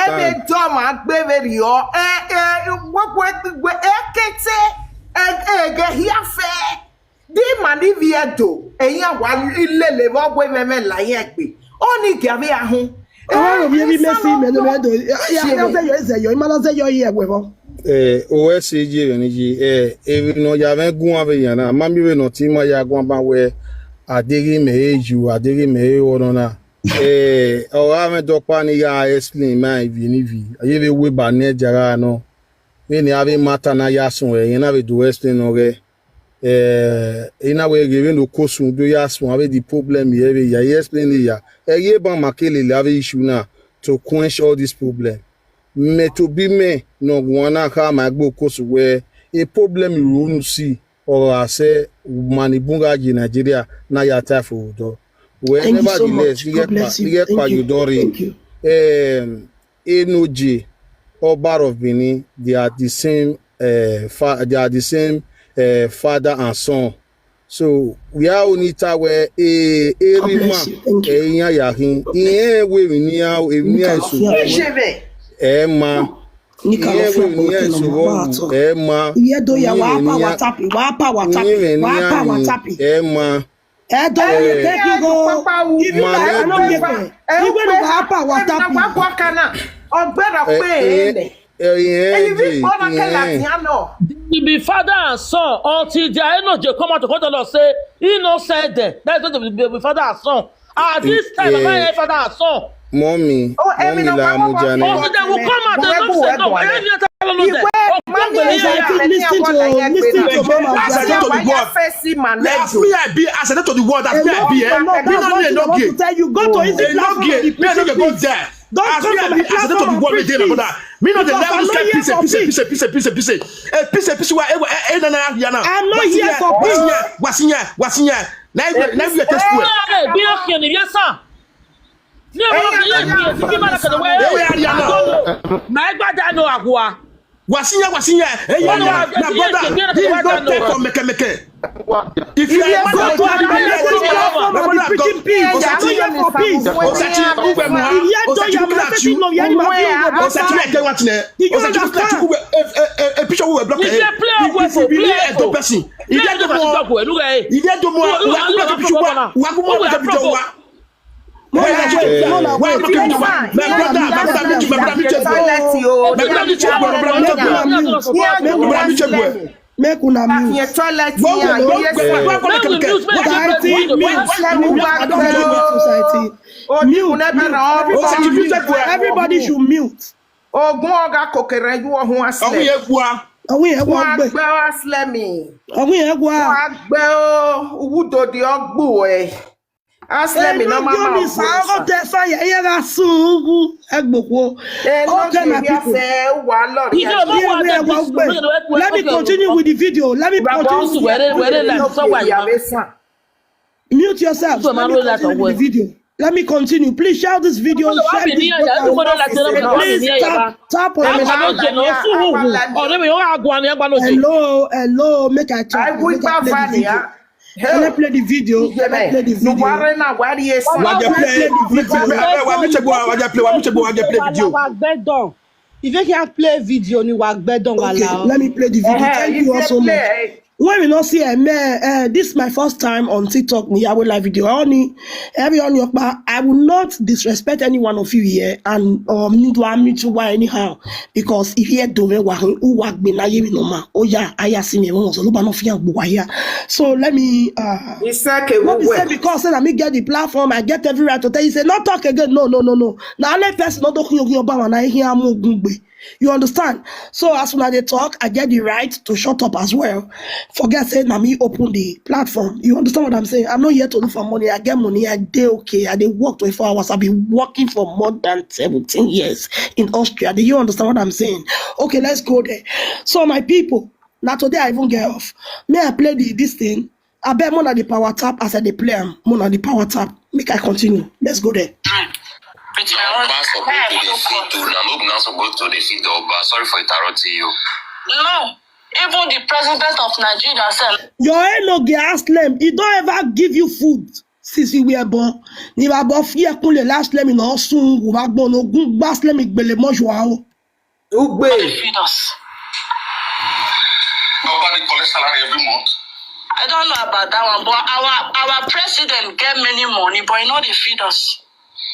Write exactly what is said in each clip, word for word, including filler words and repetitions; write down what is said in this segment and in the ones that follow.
Ẹvbo dọ ma gbe vberriọ, ẹ, ẹ, wẹ, wẹ, wẹ, ẹkete, ẹ, ẹ, ẹghẹ hia fẹ. Di ima ni vbiẹ do, eyan wa lele vbe ọghe mwẹ mwẹ la irẹn egbe. Ọnii gia vbe a hun. Ọmwa vbe ovbi emwi Messi mẹ ne mẹ do. Ya, ya zẹ yọ, zẹ yọ, ima na zẹ yọ ye ẹwe vbọ. Eh, owẹ sẹ ye vbe ne ye, eh, emwi ne ọ ya mwẹ guan vbe yan na, ma miẹn vbene ọ te ima ya guan ba wẹ, a deghẹ mẹ he yu, a deghẹ mẹ he ọnọ na. Eh, ọ gha mwẹ dọkpa ne I gha explain ma ivie ne ivie, a ye vbe wẹ ba ne ẹdia gha nọ. Vbene a vbe ma ta na ya suẹn, ẹre na vbe do explain nọ ghẹ. Eh, I na wẹ ghe vbene okosun do ya suẹn avbe the problem ye vbe ya, I explain ya. Ẹ i re ban ma ke lele avbe issue na to quench all this problem. Mẹ tobọ imẹ ne ọ guan na kha ma egbe okosun wẹ, e problem ru unu si, ọ gha sẹ ma ni bun gha ye Nigeria na ya ta fo odọ. Well, nevertheless, I ghẹ kpa, I ghẹ kpa ye odọ rre. Um, Enogie, Oba of Benin, they are the same, uh, fa-, they are the same, uh, father and son. So we are only ta wẹ, eh, every man, eh, iran ya khin. Iran we mi ni a, e mi ni a so. Ẹ ma. Iran we mi ni a so, ẹ ma. Iye do ya, wa pa WhatsApp, wa pa WhatsApp, wa pa WhatsApp. Ẹ ma. Ẹ do ye kẹ ki go. Ibi ma ẹ no ye kẹ. Iwe no wa pa WhatsApp. Wa gua kana. Ọgbẹrọ pe ẹnẹ. Ẹyin vbe kpọ na kẹ ladian nọ. They will be father and son until their Enogie come out to come tell us say he no send them. That is going to be, be father and son. At this time, am I a father and son? Mommy, oh, mommy, la muja ne. Until they will come out, they no send them. Why you tell them that? Listen to, listen to mama. As I tell the world, as me I be, as I tell the world, as me I be, eh, me no need Enogie. You go to easy platform. Enogie, me no go there. Don't come to my platform and preach peace. Me no dey like this kind peace, peace, peace, peace, peace, peace. Eh, peace, peace, wa, eh, eh, eh, na, na, ya na. I'm not here for peace. Wasinya, wasinya, wasinya. Na, na, we take square. Eh, be a kid, yes, sir. No, no, no, no, no, no, no, no, no. Ma egba da no agua. Wasinya, wasinya. Hey, yeah, yeah. My brother, this is not time for meke meke. If you are a man of God, my brother, God, Osati, Osati, Uwe Mua, Osati, Uwe Mua, Osati, Uwe Mua, Osati, Uwe Block, eh, if you believe a dope person, if you don't know, if you don't know, Mona, wait, Mona, wait. My brother, my brother, meet you, my brother, meet you, my brother, meet you, my brother, meet you. Make una mute. Toilet. Mute. Mute. Everybody should mute. Ogun ọga kokere yu ohun asle. Ọwin ye gua. Ọwin ye gua gbe. Wa gbe asle mi. Ọwin ye gua. Wa gbe o, uwudo di ọgbu ẹ. Asle mi no ma ma. Sa ọgọ te sa ye, ye gha sun ugu ẹgbokhuo. Okay, my people. Let me continue with the video. Let me continue with the video. Mute yourself. Let me continue with the video. Let me continue. Please share this video. Share this broadcast. Please tap, tap on it. Hello, hello, make I talk. Make I play the video. Can I play the video? Can I play the video? Wa je play the video. Wa je play, wa je play video. If you can't play video, ni wa gbẹdọn wa la. Okay, let me play the video. Thank you all so much. When we not see a man, uh, this is my first time on TikTok. Me, I will live video. Only every on your pa, I will not disrespect any one of you here, and um, need to meet you why anyhow. Because if you don't wa, who wa be na ye no ma. Oh yeah, I see me. Won so lo ba no fi an gbo wa here. So let me. Uh, It's okay. Not be say because say that me get the platform, I get every right to tell you say not talk again. No, no, no, no. Now let person not talk you you ba na here am ogun gbe. You understand? So as soon as they talk, I get the right to shut up as well. Forget say na me open the platform. You understand what I'm saying? I'm not here to look for money. I get money. I dey okay. I dey work twenty-four hours. I've been working for more than seventeen years in Austria. Do you understand what I'm saying? Okay, let's go there. So my people, now today I even get off. May I play the this thing? I bet more than the power tap as I dey play am. More than the power tap. Make I continue. Let's go there. Pass of people dey feed o, na no be na suppose to dey feed Oba. Sorry for interrupting you. No, even the president of Nigeria sef. Your enoge Aslam, he don't ever give you food since you were born. Ni ba bo fi ekunle last lem in osun, wo ba gbon ogun gba Aslam gbele mo ju aro. Ugbe. They feed us. Nobody collect salary every month. I don't know about that one, but our our president get many money, but he no dey feed us.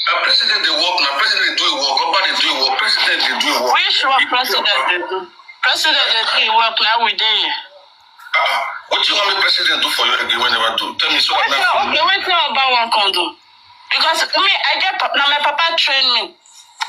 Na president dey work, na president dey do him work, Oba dey do him work, president dey do him work. Which one president dey do? President dey do him work, now we dey here. Ah, what you want me president do for you again? We never do. Tell me so. Wetin, okay, wetin Oba wan come do? Because me, I get pa-, na my papa train me.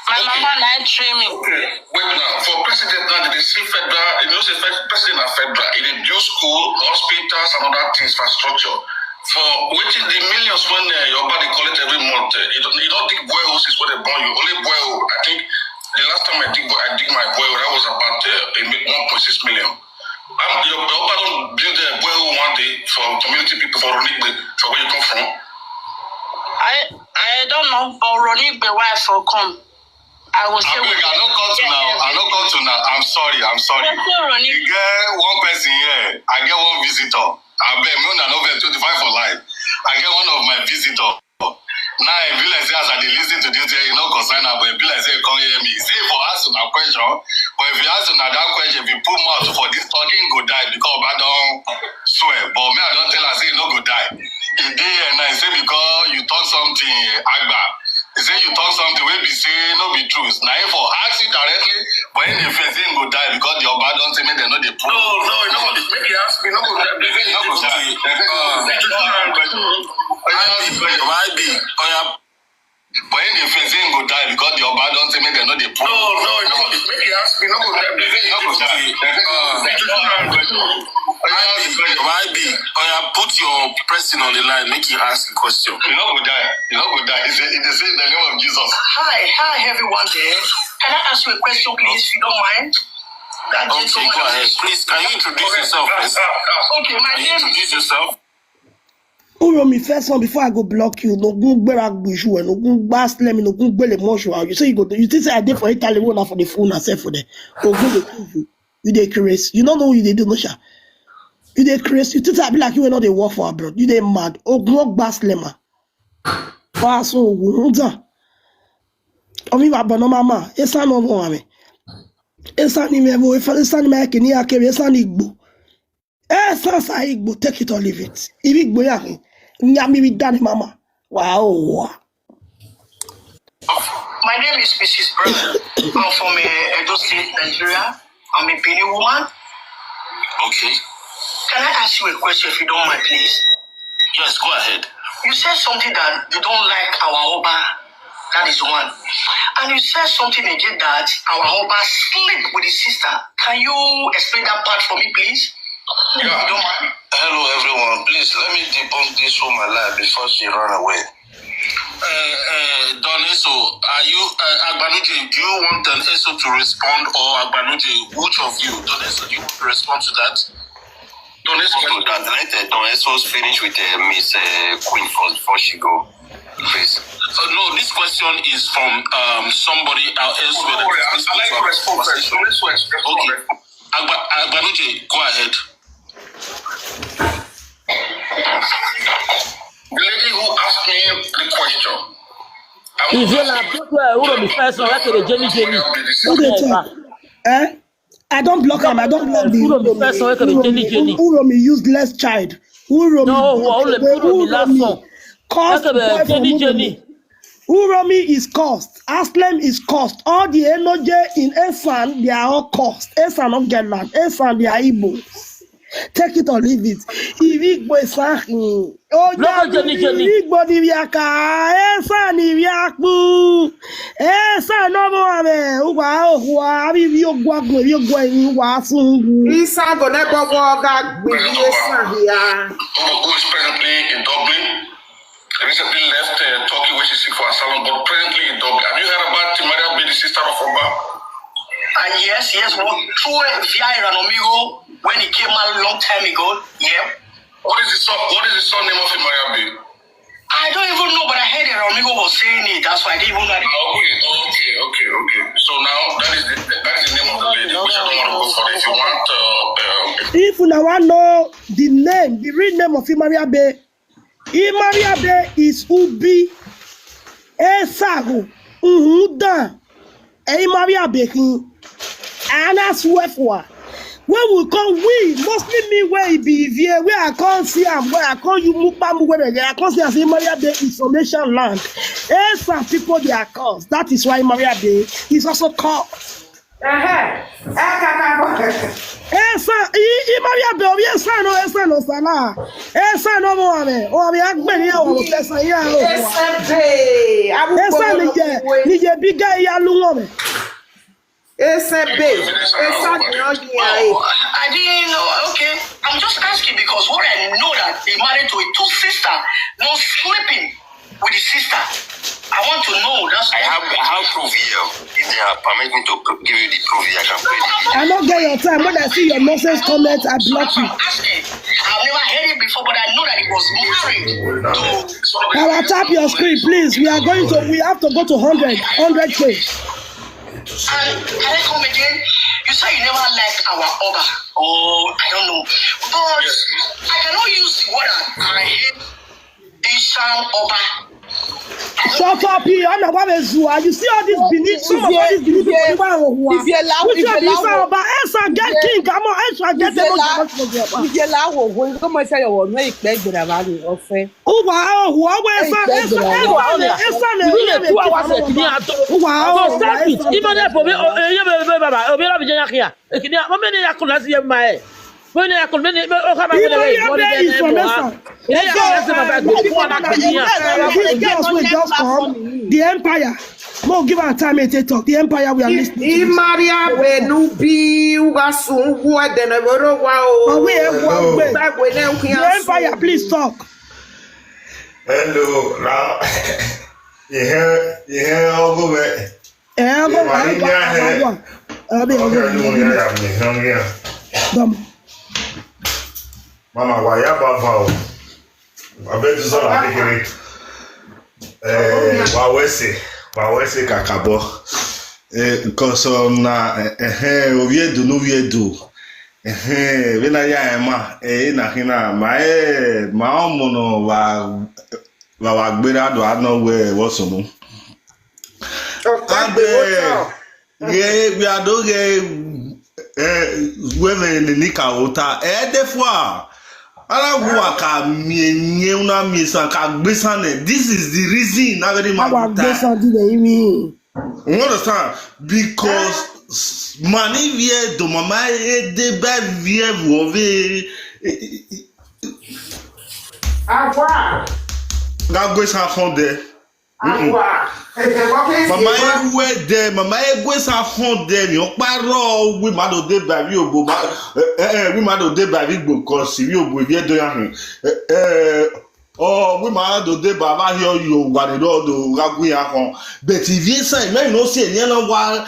My mama na train me. Okay, wait now. For president now, they dey see federal. You know, say fed-, president na federal. He dey build school, hospitals, and other things, infrastructure. For wetin the millions when uh, your body collect every month, uh, you don't, you don't dig boreholes is what they born you. Only borehole. I think the last time I dig, I dig my borehole, that was about uh, a mi-, one point six million. Um, your, your papa don't build a borehole one day for community people for Oronigbe, for where you come from. I I don't know, but Oronigbe where I for come. I was. I beg, I no come to now. I no come to now. I'm sorry. I'm sorry. You get one person here. I get one visitor. I beg, me una no vex, twenty-five for life. I get one of my visitor. Now, e be like say as I dey listen to this here, e no concern am, but e be like say e come hear me. Say for ask una question, but if you ask una that question, if you put mouth for this talking, go die because Oba don swear. But me, I don tell am say e no go die. E dey here now, e say because you talk something, Agba. E say you talk something wey be say no be truth. Na him for ask you directly, but him dey fear say him go die because the Oba don say make dem no dey put. No, no, no, make he ask me, no go die. No go die. Uh, Oya, oya, but him dey fear say him go die because the Oba don say make dem no dey put. No, no, no, make he ask me, no go die. No go die. Uh, Oya, oya, put your person on the line, make he ask the question. You no go die. You no go die. He say, he dey say in the name of Jesus. Hi, hi, everyone there. Can I ask you a question, please, if you don't mind? That gentleman. Okay, go ahead. Please, can you introduce yourself, please? Okay, my name is. Can you introduce yourself? Uromi, first one, before I go block you, no gun gbera gbuju, no gun gbas lemi, no gun gbele moshu. You say you go, you think say I dey for Italy, we na for the fool na sef for there. Ogun dey kill you. You dey craze. You no know who you dey do, no sha. You dey craze. You think say I be like you wey no dey work for abroad. You dey mad. Ogun gbas lema. Pass ogun, unza. Omi wa bono mama. Esa no no ame. Esa ni me vo, esa ni me ke ni akere, esa ni igbo. Esa sa igbo, take it or leave it. Ibi igbo ya hin. Nya mi bi dani mama. Wow. My name is Missus Brown. I'm from uh, Edo State, Nigeria. I'm a Benin woman. Okay. Can I ask you a question if you don't mind, please? Yes, go ahead. You said something that you don't like our Oba. That is one. And you said something again that our Oba sleep with his sister. Can you explain that part for me, please? Yeah. If you don't mind. Hello, everyone. Please let me debunk this woman lie before she run away. Uh, uh, Don Eso, are you, uh, Agbanuje, do you want Don Eso to respond or Agbanuje, which of you? Don Eso, do you want to respond to that? Don Eso, to that, let uh, Don Eso finish with uh, Miss uh, Queen first before she go. Please. Uh, no, this question is from um, somebody out elsewhere. Don't worry, I, I like to respond first. Let's respond. Okay. Agba-, Agbanuje, go ahead. The lady who asked me the question. I want to Is it ask like you, people who don't be first one, like the Jenny Jenny? Who dey talk? Eh? I don't block am. I don't block the Uromi person wey can be Jenny Jenny. Uromi useless child. Uromi no, who only Uromi last song. Cursed boy from Jenny Jenny. Uromi is cursed. Aslam is cursed. All the Enoje in Esan, they are all cursed. Esan don't get land. Esan, they are Igbo. Take it or leave it. Ivbi Igbo Esan khin. Oya Jenny Jenny. Igbo ni via ka, Esan ni via kpu. Esan nọ vbe amwẹ, uwa ohua, avbe ivbi oguagun, ivbi oguagun, uwa sun wu. Isago ne bọbọ gha gbe ivbi Esan hia. Who, who is presently in Dublin? Recently left uh, Turkey where she seek for asylum, but presently in Dublin. Have you heard about Timaria Bey, the sister of Oba? Uh, yes, yes, well, through uh, via Iranomiro when he came out a long time ago. Yeah. What is the son? What is the surname of Imariabe? I don't even know, but I heard Amigo was saying it. That's why I didn't even know. Okay, okay, okay, okay. So now that is the that is the name of the lady, which I don't want to go for. If you want, uh, uh, okay. If una wan know the name, the real name of Imariabe, Imariabe is Ubi Esago Uhundan. Ẹi ma vbe abe khin, a na suẹ fua. When we come, we, mostly me, where he be Ivie, where I can't see am, where I can't you mukpa mu where I can't see as Imariabe is Onitsha land. Eh, some people they are cursed. That is why Imariabe is also cursed. Ẹhẹ, ẹ kaka bọ. Esan, i, i Maria be obi esan no, esan no sala. Esan no mo ame, o ame agbeni ya wo esan ya o. Esan be, abu esan ni je, ni je bi ga ya lu won me. Esan be, esan ni o ye ai. Oh, I didn't know. Okay, I'm just asking because what I know that he married to a two sister, no sleeping with the sister. I want to know. That's I have, I have proof here. If they have permit me to pr- give you the proof here, I can play the video. I don't get your time. When I see your nonsense comment, I block you. I'm asking. I've never heard it before, but I know that it was married to. Now I tap your screen, please. We are going to. We have to go to hundred, hundred K. And can I come again? You say you never like our Oba. Oh, I don't know. But I cannot use the word I, I hate. Ishan Oba. Shut up here. I'm not going to. You see all these Benin, some of all these Benin people, they want to. If you allow, if you allow, Ishan Oba, Esha get king. Come on, Esha get the most. If you allow, go, go, go, say you want to make beg the man offer. Uwa, oh, uwa, we Esha, Esha, Esha, Esha, Esha, two hours, Esha, Esha, Esha. Uwa, oh, stop it. Even if we, oh, eh, yeah, baba, baba, obi la bi jẹ ya kia. Ekini, mo mene ya kula si ye ma e. Mo mene ya kula, mene, o ka ma mene we, mo ni information. These girls wey just come, the empire. Mo give her time to talk. The empire, we are listening. Imariabe nu bi uwa sun wu ẹdẹnẹ vbe ro wa o. But we have one way. The empire, please talk. Hello, now. Ihe, ihe ọgụ me. Eh, ọgụ me. Dọm. Mama, wa ya ba va o. Wa be tu so la kekere. Eh, wa wese, wa wese kakabọ. Eh, because na, eh, eh, oviedo, no oviedo. Eh, vbe na ya ema, eh, na khina, ma, eh, ma ọmọ nọ wa, wa, wa gbera do anọ wẹ vbọ sunu. Agbe, ghe, we are do ghe, eh, wẹ vbe ne ni ka ota, eh, de fua. Ara wa ka mie, mie, una mie san, ka gbe san nẹ. This is the reason na very ma gbe san di nẹ, imi. You understand? Because s- mani vie do mama e de ba vie wo ve. Agua. Ga gbe san fon de. Agua. Mama e we de, mama e gbe san fon de, mi o pa ro, we ma do de ba vi obo, ma, eh, eh, we ma do de ba vi gbo, 'cause vi obo, vi edo ya hin. Eh, eh, Ọ, wẹ ma do deba avbe ahiọ yo wa rre do gha gu iran khọn. But ivbi esan, imẹ no si enian na wa,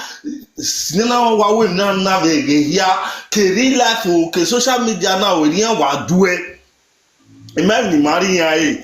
enian na wa wẹ na na vbe ghe hia, ke real life o, ke social media na o, enian wa duẹ. Imẹ ni ma rri iran re.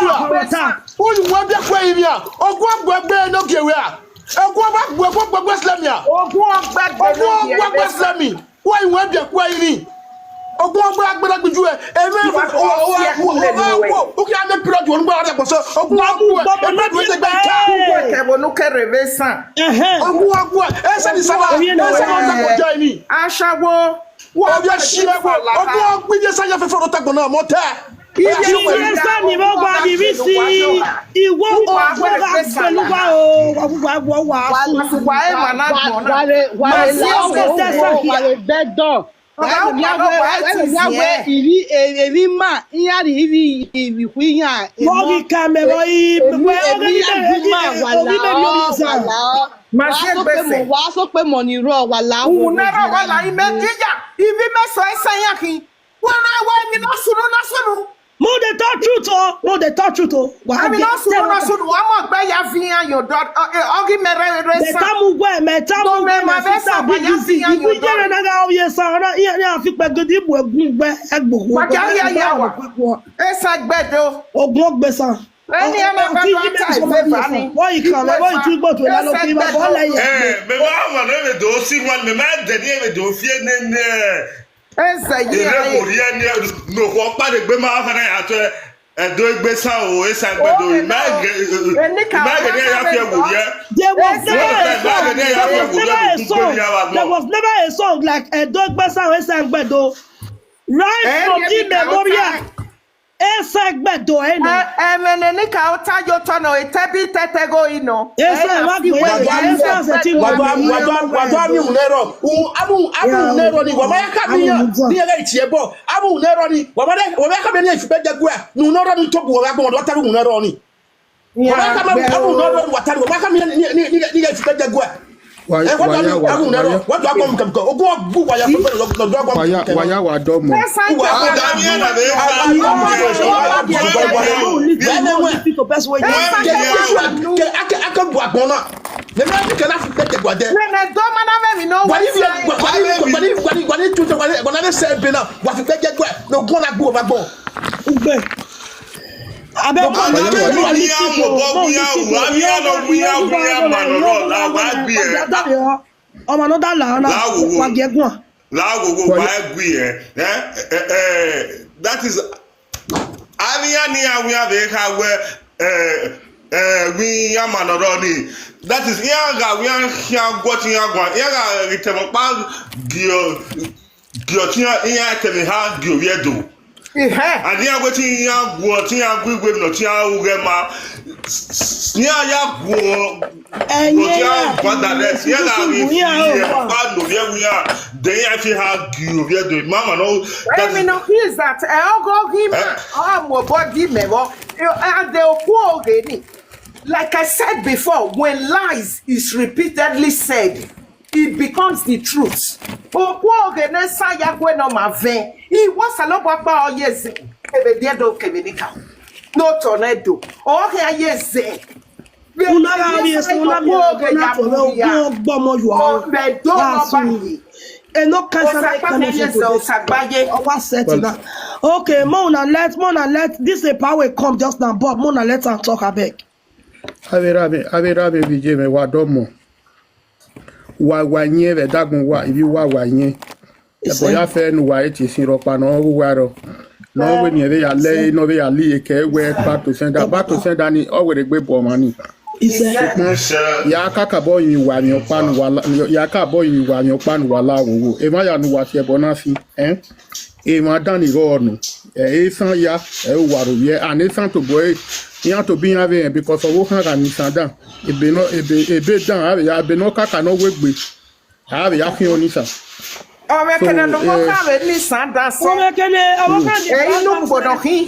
Nigeria. Uyi wẹ biẹ kue ivia. Ogun agbegbe ne ogie wẹ a. Ogun agbegbe, ogun agbegbe Islam ya. Ogun agbegbe Islam. Wa iwẹn biẹ kue ivin. Ogun agbegbe agbegbe ju ẹ. Emẹ fo. Uki ame period wonu gba ọrẹ gbọsọ. Ogun agbegbe. Emẹ du ẹgbẹ ika. Kẹvbo nu kẹrẹ vbe san. Ogun agbegbe. Ẹsẹ ni sala. Ẹsẹ ni ọjọ kọjá ivin. Ashawo. Ovbi ẹshie, ogun ọgbọ ivbi esa ya fẹfẹ ọrọ tagbọn na mọ tẹ. Ivbi esa ni vbe ọgba ni vbe isi, iwo ọgba gha fẹlu wa o, wa wa wa wa. Wa emwa na gbọn na. Wa re, wa re la owo, wa re bẹdọ. Wa emwi ya wẹ, emwi ya wẹ, ivbi, emwi ma, iran rhie ivbi, ivbi khu iran. Wọ ghi ka mẹ vbọ i, emwi, emwi ya ghi ma, wa la. Ma wa si sokpe gbese. Mọ, wa sokpe mọ ni rrọọ, wa la. Uwu ne rrọọ, wa la, imẹ jiya, ivbi mẹ sẹ ẹsẹ iran khin. Wa na wa emwi na sunu, na sunu. Mo dey talk truth o, mo dey talk truth o. Wa Ami ge no su tell no us. Su wa mo gbe ya vi iran yo do, ọ ghi mẹ rẹ rẹ Mẹ sa. Tamu wẹ, mẹ tamu No, wẹ, mẹ my ma vẹ sister sa wa ya Big Easy. Iye yo do. Yẹrẹ na gha ovbi esa, ọna iran ni a fi kpẹ gidi bu egun gbẹ ẹgbogho. Wa ja ya ya wa. Esa gbe do. Ogun ogbe sa. Ẹni ẹ ma bẹ ma ta ẹsẹ ba ni. Wọ́n yìí kan lọ, wọ́n yìí tún gbòtò lálọ́ pé bàbá ọ̀la yẹn. Eh, mẹ ma wà lẹ́rẹ̀ dò sí wọn, mẹ ma dẹ̀ ní ẹ̀rẹ̀ dò fi ẹ̀ nẹ́nẹ́. Esa yi Ere aye. Wòlíì ẹni nòkò ọkpa de gbe ma fana ya tẹ ẹdo egbe sa o esa gbe do ima ge ima ge ne ya fi wòlíì ẹ. There was never a song. There was never a song. There was never a song like Edo Egbe Sa Esa Gbedo. Right from immemorial. Esa Gbedo, eh, no. Ẹmwẹ ne ne ka ota yo tọ nọ, etẹbi tẹtẹ gho ino. Esa wa gbe. Wa do ami unu nẹrọ. U amu amu unu nẹrọ ni wa ma ya ka mi yan. Ni ẹghẹ itiẹ bọ. Amu unu nẹrọ ni wa ma wa ma ya fi bẹjẹ gua. Nu nẹrọ ni to bu wa gbọn wa ta unu nẹrọ ni. Wa ma ka ma amu unu nẹrọ ni wa ta wa ma ka mi ni ni ni ni ya fi bẹjẹ gua. Wa ya wa ya wa ya. Wa do agbọn mu kẹmukẹ. Ogun ọgbu wa ya fẹfẹ lọ do agbọn mu kẹmukẹ. Wa ya wa ya dọ mọ. Esa gbe. Wa da mi na be. Ke aka bu agbọn na. Mẹ ma ni kẹna fi bẹjẹ gua dẹ. Nene do ma na mẹ mi no. Wa ni wa ni wa ni wa ni wa ni tu wa ni wa na se be na. Wa fi bẹjẹ gua. No gun na gbu wa gbọn. Ugbe. Abẹ ọmọ náà lọ wí ya wọ, wí ya wọ, wí ya wọ, wí ya wọ, wí ya ma nọ nọ la wa gbe ẹ. Ọmọ náà dá là ọ́nà. La wo wo. Wa gẹ guan. La wo wo wa gbe ẹ. Eh, eh, eh, that is, a ni ya ni a wi a vbe kha wẹ, eh, eh, wí ya ma nọ nọ ni. That is, ya ga wí ya khian guọ ti ya guan. Ya ga ri tẹmọ kpa gi ọ. Gie ọtiẹn iran ẹtẹmwẹ ha gie ovbi Ẹdo. Ihẹ. And iran wẹ te iran guọ, te iran gu iwe ne ọtiẹn ru ghẹ ma, iran ya guọ, ẹyin ọtiẹn ru guan direct, iran gha ghi fi ẹkpa ne ovbi ẹvbo iran, then iran fi ha gie ovbi Ẹdo. Mama no. Ẹmwẹ nọ khin is that ẹ ọgọ ghi ma ọ mu obọ di mẹ vbọ. Ade okhuo ghe ni. Like I said before, when lies is repeatedly said, it becomes the truth. Okhuo ghe ne sa ya gue ne ọ ma vẹn, I wẹ Osanobua kpa ọ ye zẹ, kevbe Ẹdo kevbe Nika. Ne otọ nẹ do, ọ khian ye zẹ. Una gha rhie ẹse, una miẹn okhuo ghe na ya tuẹ mu vbe hia. Ogun ọgbọmọ yua. Ọ vbe do nọ ba ye. Eno cancer Osa like kpa cancer ye zẹ, today. Osa gba ye. Ọ wa set na. Okay, mo una let, mo una let this a power come just now, but mo una let am talk abeg. Avbe erha mwẹ, avbe erha mwẹ vbe iye mwẹ, wa dọ mọ. Wa wa yẹn vbe ẹdagbọn uwa, ivbi uwa wa yẹn. Ẹbọ ya fẹ ne uwa re tie sin rhọkpa ne ọ ghi uwa rrọọ. Ne ọ wẹ ne irẹn vbe ya lẹ ẹre, ne ọ vbe ya la iyeke ẹre wẹ back to sender. Back to sender ni, ọ werriegbe bu ọmwa ni. Sokpan, ya kakabọ rinmwian uwa emwi ọkpa ne uwa la, ya kakabọ rinmwian uwa emwi ọkpa ne uwa la wowo. Emwa ya ne uwa fi ẹbọ na fi, ẹn? Emwa dan ni rrọọ nọ, ẹ, esan ya, ẹ, uwa ro vbiẹ, and esan tobọ ẹre, iran tobọ iran vbe rẹn, because ọvbokhan gha ne isan dan, ebe nọ, ebe, ebe dan, avbe ya, ebe ne ọ kaka ne ọ wegbe, a vbe ya khian ọnii sa. Ọmwa So, kene ne eh, ọvbokhan vbe ne isan dan sẹ. Ọmwa kene, ọvbokhan ni Ẹ, inu gbo nọ khin.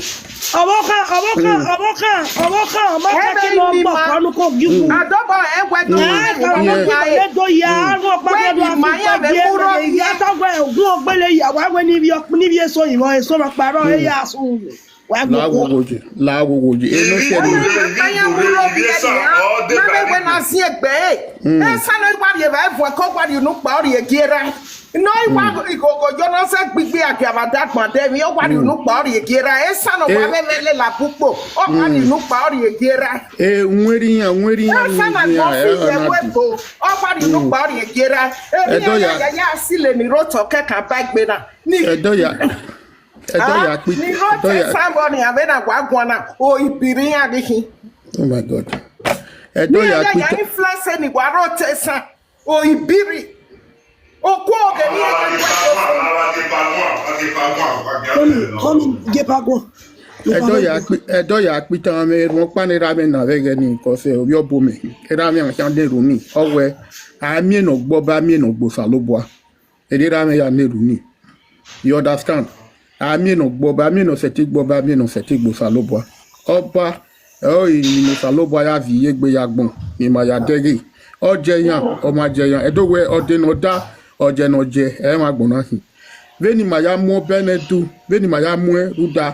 Ọvbokhan, ọvbokhan, ọvbokhan, ọvbokhan, ọmwa Ẹ, kene ebe ọgbọ ima. Kọnu ko gi wu. Adọbọ ẹwẹ do Ẹ, ma kọnu ko ye do ya, anu ọkpa Wẹ do ima ya vbe kuro ya. Ya ta wẹ ogun ogbele ya, wa wẹ ni vbi ọkpẹ, ni vbi eso yin, eso ma kparọ, e ya su. Wa gbe La ko. Wowo ye, la wowo ye. Eno se ni. Aya mu ro bi ẹni ya. Na vbe wẹ na si egbe. Esa no wa rhie vbe ẹvuọn ko wa rhie unu kpa ọ rhie gie ra. No, I wa igogo yo no sẹ gbigbi agiavba da gbandẹ emwi, ọ wa rhie unu kpa ọ rhie gie ra. Esa no wa Eh. Vbe vbe lela bukpo, ọ wa rhie unu kpa ọ rhie gie ra. Eh, wẹn rhie iran, wẹn rhie iran, Esa na wẹn rhie iran, gbọ fi eh, ye na wẹ di. Bo, ọ wa rhie unu kpa ọ rhie gie ra. Emwi Ẹdọ ya. Ya ya ya si le ni rotọ kẹkan ba egbe na. Ni Ẹdọ ya. Ẹdọ ya Ah, kpi. Ni Ẹdọ rotọ ya. Esa bọ ni avbe na wa guan na, o ibiri iran ghi khin. Oh my God. Ẹdọ Ni ya ya kpi. Ya influence ni wa rotọ Esa. O ibiri. Okhuo ghe ni Come in, come in, Gepa Guan. Ẹdọ ya kpi, ẹdọ ya kpi tan mwẹ erhuọn ọkpa ne erha mwẹ na vbe ẹghẹ ni, cause ovbi ọbo mẹ, erha mwẹ khian de ru ni, ọ wẹ, a miẹn ne ọ gbe Ọba, a miẹn ne ọ gbe Osanobua, erha mwẹ ya na ru ni. You understand? A miẹn ne ọ gbe Ọba, a miẹn ne ọ sẹtin gbe Ọba, a miẹn ne ọ sẹtin gbe Osanobua. Ọba, ẹre ọre emwi ne Osanobua ya viọ egbe ya agbọn, ne ima ya dẹghe. Ọ jẹ yan, ọ ma jẹ yan, ẹdẹ wẹ ọdẹ ne ọ da, ọ jẹ ne ọ jẹ, ẹ i mwẹ agbọn na khin. Vbene ima ya mu ọbẹ nẹ du, vbene ima ya muẹn rhunmwuda,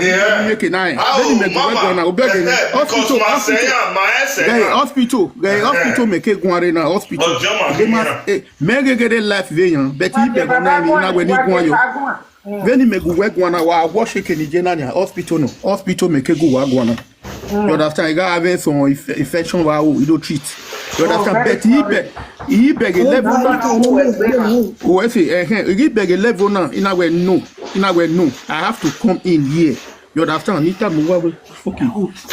Yeah. Ye ke na. Vbene mẹ gu wẹ guan na, obẹ ghe ne hospital, hospital. Ghe hospital, ghe hospital mẹ ke guan rre na, hospital. Mẹ gheghere life vbe yan, but ibẹghe na emwi na wẹ ne I guan yo. Vbene mẹ gu wẹ guan na, wa wọ sheke ni je na nia, hospital nọ, hospital mẹ ke gu wa guan na. You understand? I gha avbe some inf-, infection wa o, I do treat. You understand? But ibẹ, ibẹghe level na. O wẹ sẹ, ẹhẹn, ibẹghe level na, I na wẹ no, I na wẹ no. I have to come in here. You understand? Ni tama uwa wẹ, okay.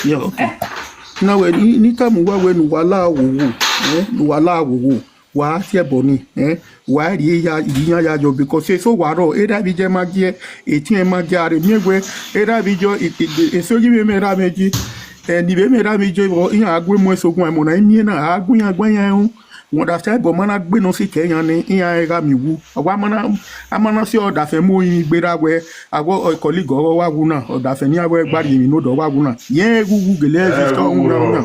Yeah, okay. I na wẹ, ni, ni tama uwa wẹ ne uwa la wowo, eh? Ne uwa la wowo. Wa tie ẹbọ ni, eh? Wa rhie ya, rhie iran ya yọ, because eso wa rrọọ, erha vbe iye ma gie, etiẹn ma gie, a rhe miẹn wẹ, erha vbe iye, i, i, i, eso ghi vbe mwẹ erha mwẹ yi. Ẹ, ni vbe mẹ ra mi je vbọ, iran a gu emu ẹse ogun ẹmọ na, imiẹn na a gu iran gbe iran ẹhun. Wẹ ọdafẹn ẹbọ ma na gbe nọ sikẹ iran nẹ, iran gha miẹn uwu. Ọ wa ma na, a ma na si ọdafẹn mu orinmwi gberra wẹ, a wẹ ọ colleague ọghe wa wu na, ọdafẹn ne iran wẹ gba rhie emwi ne odọ wa wu na. Yẹn ghughu gele exist ọhunmwu na wu na.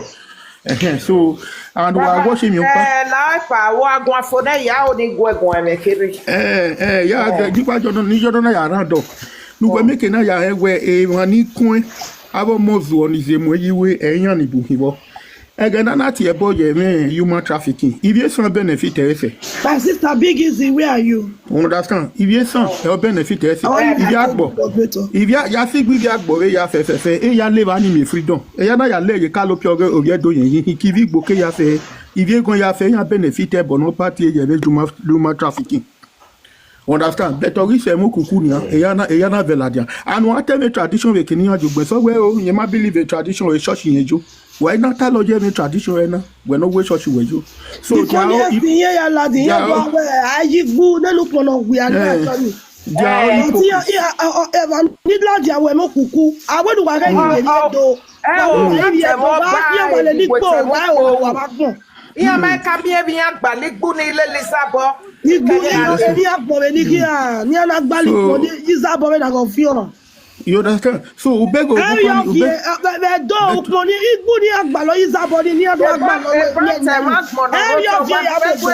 Ẹhẹn, so, and wa wọ si emwi ọkpa. Ẹ, la pa wo aguan fo nẹ ya o ni gu ẹguan ẹmwẹ kherhe. Ẹ, ẹ, ya, dikpa jọ nọ, ni jọ nọ na ya rhan dọ. Ne uwẹ meke na ya hẹ wẹ emwa ni kuẹn, avbe ọmọ zuọ ni zẹ mu ẹyi wẹ ẹ iran ni bu hin vbọ. Ẹghẹ ne a na tie ẹbọ ye ẹmwẹ human trafficking, ivbi esan benefit ẹre sẹ. My sister, Big Easy, where are you? You understand? Ivbi esan ẹ ọ benefit ẹre sẹ. Ivbi agbọ. Ivbi a- ya si gbe ivbi agbọ vbe ya fẹfẹfẹ, e ya le evba ni miẹn freedom. Eya na ya le ye kalopi ọghe ovbi Ẹdo yẹn hin, ki ivbi igbo ke ya fẹ, ivbi egan ya fẹ, iran benefit ẹbọ ne ọ party ye ẹmwẹ human, human trafficking. Understand? But ọ ghi sẹ ẹmwẹ okuku nian, eya na, eya na vẹ ladian. And wa te mwẹ tradition vbe kene iran jugbe, so wẹ o, yẹn ma believe tradition e church yẹn yo. Wẹ na ta lọ ye mwẹ tradition ẹre na, wẹ ne ọ wẹ church wẹ yo. So, because dia o, yes, i- iye ya ladian, dia iye o- gba wẹ, a yi gbu, nene ukpọn nọ wia na, eh, sorry. Dia o, eh, ipo- ti ya, i- a- a- eva ni ladian wẹ ẹmwẹ okuku, a wẹ ne uwa ghẹ yi vbe Ẹdo. Ẹ o, wa wẹ ye Ẹdo, wa ye wa le ni kpo, wa o, wa gbọn. Iran ma ka miẹn vbe iran gbalẹ igbu ni lele izabọ. Igbu ni lele iran gbọn vbe ni ghi ra, ne iran na gbalẹ ikpọ ni izabọ vbe na ghe ọ fiọ. You understand? So, ubego, Ẹrọ ukpọn, vie, ube- vẹ do ukpọn ni igbu ni iran gbalọ izabọ ni, ne iran do gbalọ. Ẹrọ vie ya vbe do.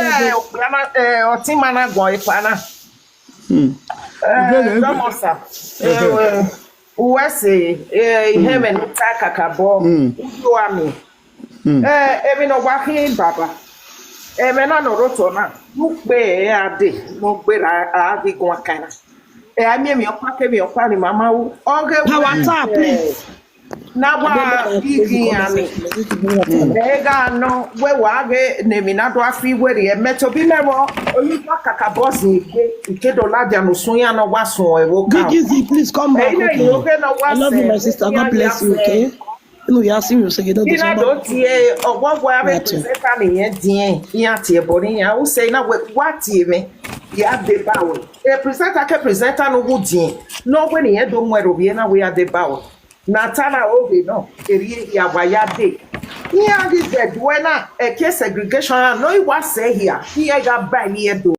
Ọtẹn ma na guan epa na. Hmm. Ẹ, dọmọ sa. Ẹ, uwẹ se, ẹ, ihẹmwẹ ne u ta kakabọ, u do a miẹn. Ẹ, emwi ne ọ wa khin baba, ẹmwẹ na ne ọ rre otọ na, ne u kpe ẹre a dee, ne ọ gberra a ghi guan kan na. Ẹ, a miẹn emwi ọkpa ke emwi ọkpa ne ima ma ru. Ọ ghe Power tap, please. Ne a wa ghi ghi iran ni. Mẹ gha nọ wẹ wa ghe ne emwi na do a fi werriẹ, mẹ tobọ imẹ vbọ, oyi wa kakabọ zin egbe, I ke do ladian ne usun iran ne ọ wa suẹn ẹvbo ka. Big Easy, please come back. Ẹi na, okay, iro ghe ne ọ wa I love you, my sister. God bless you, okay? Inu ya si mi osege, don't do somebody. I na do tie ọghuọghu avbe presenter ne irẹn diẹn, iran tie ẹbọ ne iran, u sẹ na wẹ wa tie mwẹ, ya deba wẹ. E presenter ke presenter ne u wu diẹn, ne ọ wẹ ne irẹn do mu ẹre ovbi ẹre na wẹ ya deba wẹ. Ne a ta na oghe nọ, erriọ hia wa ya dee. Iran ghi zẹ duẹ na, ẹki segregation na, ne ọ i wa sẹ hia, iran gha ba emwi Ẹdo.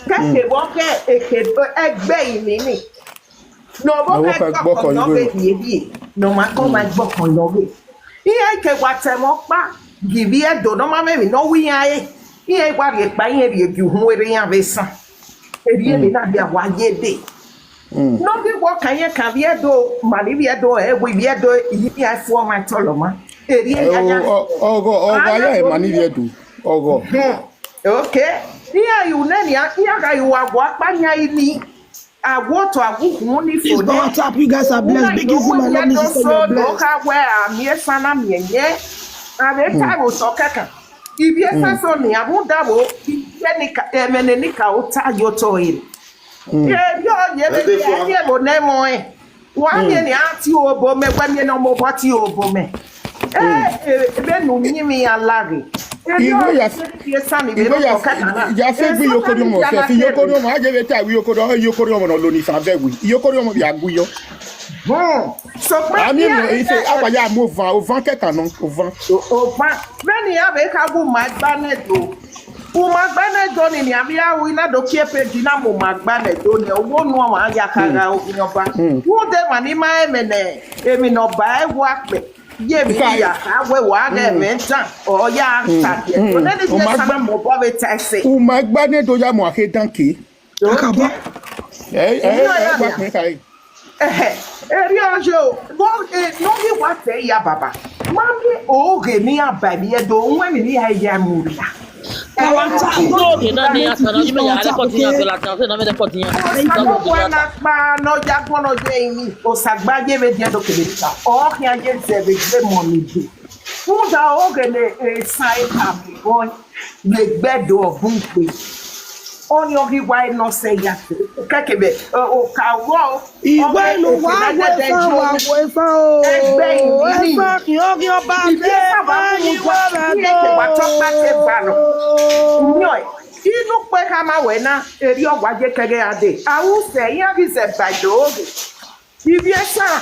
Kẹkẹ vbọ kẹ eke ẹgbẹ ini ni, ne ọ vbọ kẹ ẹgbọkọ yọ ghe rhie rhie, ne ọ ma kọ ma ẹgbọkọ yọ ghe. Iran ke wa ta ẹmwẹ ọkpa, ghi vbi Ẹdo ne ọ ma mwẹ emwi ne ọ wu iran re, iran wa rhie kpa, iran rhie gie uhunmwu erha iran vbe esan. Erriọ emwi na dia wa ye dee. Ne ọ ghi wọ kan iran kan vbi Ẹdo, ma ni vbi Ẹdo, ẹ wẹ vbi Ẹdo, iran fo ọmwa tọlọ ma. Erriọ emwi na dia. Ọghọ, ọghọ, a ya ma ni vbi Ẹdo, ọghọ. Hmm. Okay. Iran yu nẹ nian, iran gha yu wa gu akpa yan ini. A gu otọ, a gu uhunmwu ni fo nẹ. Please, God tap, you guys are blessed. Big Easy, my love, this is your blessed. Kha wẹ a miẹn esan na miẹn yẹn. A vbe ta ẹvbo sẹ ọkẹkan. Ivbi esan so ni a mu da vbo, iye ni ka, ẹmwẹ ne ni ka ota ye otọ ẹre. Erriọ ye vbe ye ẹvbo ne ẹmwẹ ọnrẹn. Wa miẹn ne a tie obo mẹ, wẹ miẹn ne ọmọ obọ tie obo mẹ. Ẹ, ebe ne u miẹn emwi iran laghe. Erriọ ya, ye esan ni vbe ya, ọkẹkan na. Ya se gbe iyokodiọmọ, se fi iyokodiọmọ, a je vbe ta iyokodiọmọ, iyokodiọmọ ne ọ lo ni san vẹ wi. Iyokodiọmọ vbe a gu yọ. Hmm. So, a miẹn emwi, ife, a wa ya mu ovan, ovan kẹkan nọ, ovan. Ovan. Vbene iran vbe kha gu ma gba nẹ do. Uma gba nẹ do ni, nian vbe a ru, I na do kie page na mu ma gba nẹ do nẹ, owo nu ọmwa ya ka gha oghian ọba. Rhunmwuda emwa ni ma rẹn ẹmwẹ nẹ, emwi ne ọba ẹre wa kpẹ, ye emwi ne I ya kha wẹ wa ghe ẹmwẹ dan, ọ ya ta giẹ. Nene vbe esan na mu obọ vbe ta ẹse. Uma gba nẹ do ya mu akhe dan ke. Kakabọ. Ẹ, ẹ, ẹ, gba kpẹ khare. Ẹhẹ, erriọ yo, vbọ, eh, ne ọ ghi wa tẹ ya baba. Ma miẹn oghe ne iran ba emwi Ẹdo, uwẹ emwi ne iran ya mu rria. Power tap. Oghe na ne iran ta na, yi mẹ ya record iran, fẹ ladian, fẹ na mẹ record iran. Osanobua na kpa ne ọ ya gbọn ne ọ ye emwi, Osa gba ye vbe diẹ do kele ta. Ọ khian ye zẹ vbe egbe emọ ni do. Rhunmwuda oghe ne esan ekan vbe bọ. Vbe egbe Ẹdo ọghe ugbe. Ọni ọ ghi wa nọ sẹ ya te. Kẹkẹ vbe, o, o ka wọ. Igbe ne uwa wẹ esan, wa wẹ esan o. Ẹgbẹ ini. Esan khian ọghe ọba te, esan wa mu yi wẹ vbe Ẹdo. Iye ke wa tọ kpa te ba nọ. Yọ, inu kpe khama wẹ na, erriọ wa ye kẹghe a dee. A ru sẹ, iran ghi zẹ ba Ẹdo oghe. Ivbi esan,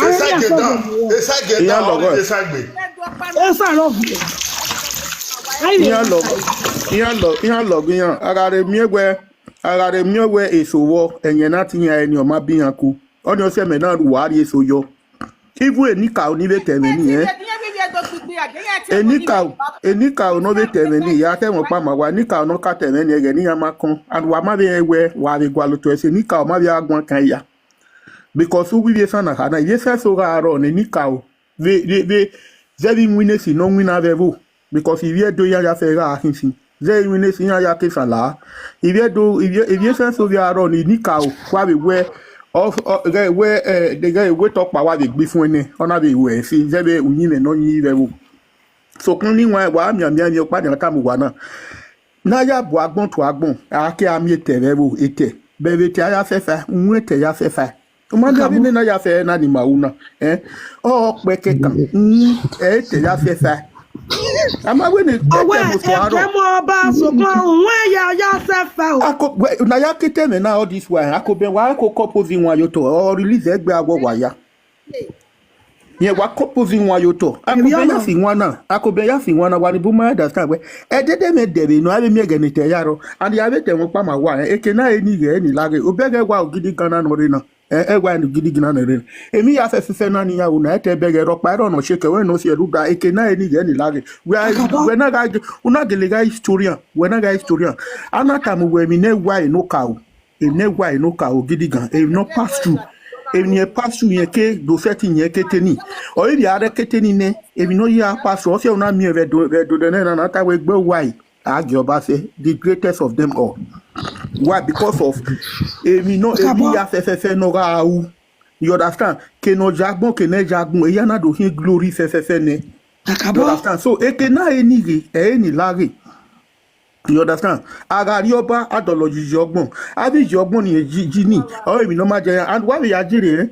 Esagbe dan, esagbe dan, ọni esagbe. Esa lọ viẹ. Iran lọ, iran lọ, iran lọ gbe iran. A gha rhe miẹn wẹ, a gha rhe miẹn wẹ eso vbọ, ẹyẹn na te iran ẹre ni ọ ma bi iran ku. Ọnii ọsẹ mẹ na ru uwa rhie eso yọ. Even enikaro ni vbe ta ẹmwẹ ni, ẹn? Enikaro, enikaro ne ọ vbe ta ẹmwẹ ni, ya ta ẹmwẹ ọkpa ma wa, enikaro ne ọ ka ta ẹmwẹ ni, ẹghẹ ne iran ma kọn. And wa ma vbe rẹn wẹ wa vbe gualọ otọ ẹse, enikaro ma vbe a guan kan ya. Because uwu ivbi esan na kha na, ivbi esan eso gha rrọọ ne enikaro vbe, vbe, vbe, zẹ vbe iwinna esi ne ọ winna vbe ẹvbo. Because ivbi Ẹdo iran ya fẹ gha khin sin. Zẹ iwinna esi iran ya ke sala. Ivbi Ẹdo, ivbi, ivbi esan eso vbe a rrọọ ne enikaro wa vbe wẹ, ọ, ọ, ghẹ wẹ, eh, ghẹ wẹ tọ ọkpa wa vbe gbe ifuẹn nẹ, ọ na vbe ruẹ ẹse, zẹ vbe uyinmwẹ ne ọ yin vbe ẹvbo. Sokpan ne iwan wa mianmian emwi ọkpa nian tama uwa na. Ne a ya bu agbọn tu agbọn, a ke a miẹn etẹ vbe ẹvbo, etẹ. Bẹghe etẹ a ya fẹfa, uhunmwu etẹ ya fẹfa. U ma miẹn vbene na ya fẹ na ni ma ru na, ẹn? Ọ kpẹ kẹkan, uhunmwu etẹ ya fẹfa. A ma wẹ ne etẹ mu otu arọ. Ọwẹ ẹkẹ mu ọba sokpan uhunmwu ya ya fẹfa o. Ako, wẹ, na ya ke etẹ mwẹ na all this while, ako bẹn wa ko compose iwan ye otọ, ọ release ẹgbẹ awọ wa ya. Rẹn wa compose iwan ye otọ. Akobẹ ya fi iwan na, akobẹ ya fi iwan na, wa ni bu ma understand wẹ. Ẹdẹdẹ mwẹ dẹ vbe nọ, avbe miẹn ẹghẹ ne te ya rrọọ. And ya vbe te ẹmwẹ ọkpa ma wa, eke na eni ghe eni laghe. Obẹghe wa ogidigan na nọ rre na. Ẹ, ẹ wa eni ogidigan na nọ rre na. Emwi ya fẹfẹfẹ na ni ya ru na, ẹ te bẹghe rhọkpa, ẹrọ nọ sheke, wẹ nọ si ẹre uda, eke na eni ghe eni laghe. Wẹ, wẹ na gha, una gele gha historian, wẹ na gha historian. A na tama uwẹ emwi ne wa eno ka o. Emwi ne wa eno ka o gidigan, emwi ne ọ pass through, emwi ne pass through yẹn ke do sẹtin yẹn ke te ni. Ọ i vbe a rre ke te ni nẹ, emwi ne ọ ya pass through, ọ sẹ una miẹn vbe do, vbe do nẹ na, na ta wẹ egbe uwa a gie ọba sẹ, the greatest of them all. Why? Because of emwi nọ, emwi ya fẹfẹfẹ ne ọ gha ru. You understand? Ke ne ọ ya agbọn, ke ne ẹ ya agbọn, eya na do khian glory fẹfẹfẹ nẹ. You understand? So, eke na eni ghe, ẹ eni laghe. You understand? A gha rrie ọba, a dọlọ yi yi ọgbọn. Avbe yi ọgbọn ni ji, ji ni, ọ emwi ne ọ ma jẹ ya. And wa vbe ya jere, eh?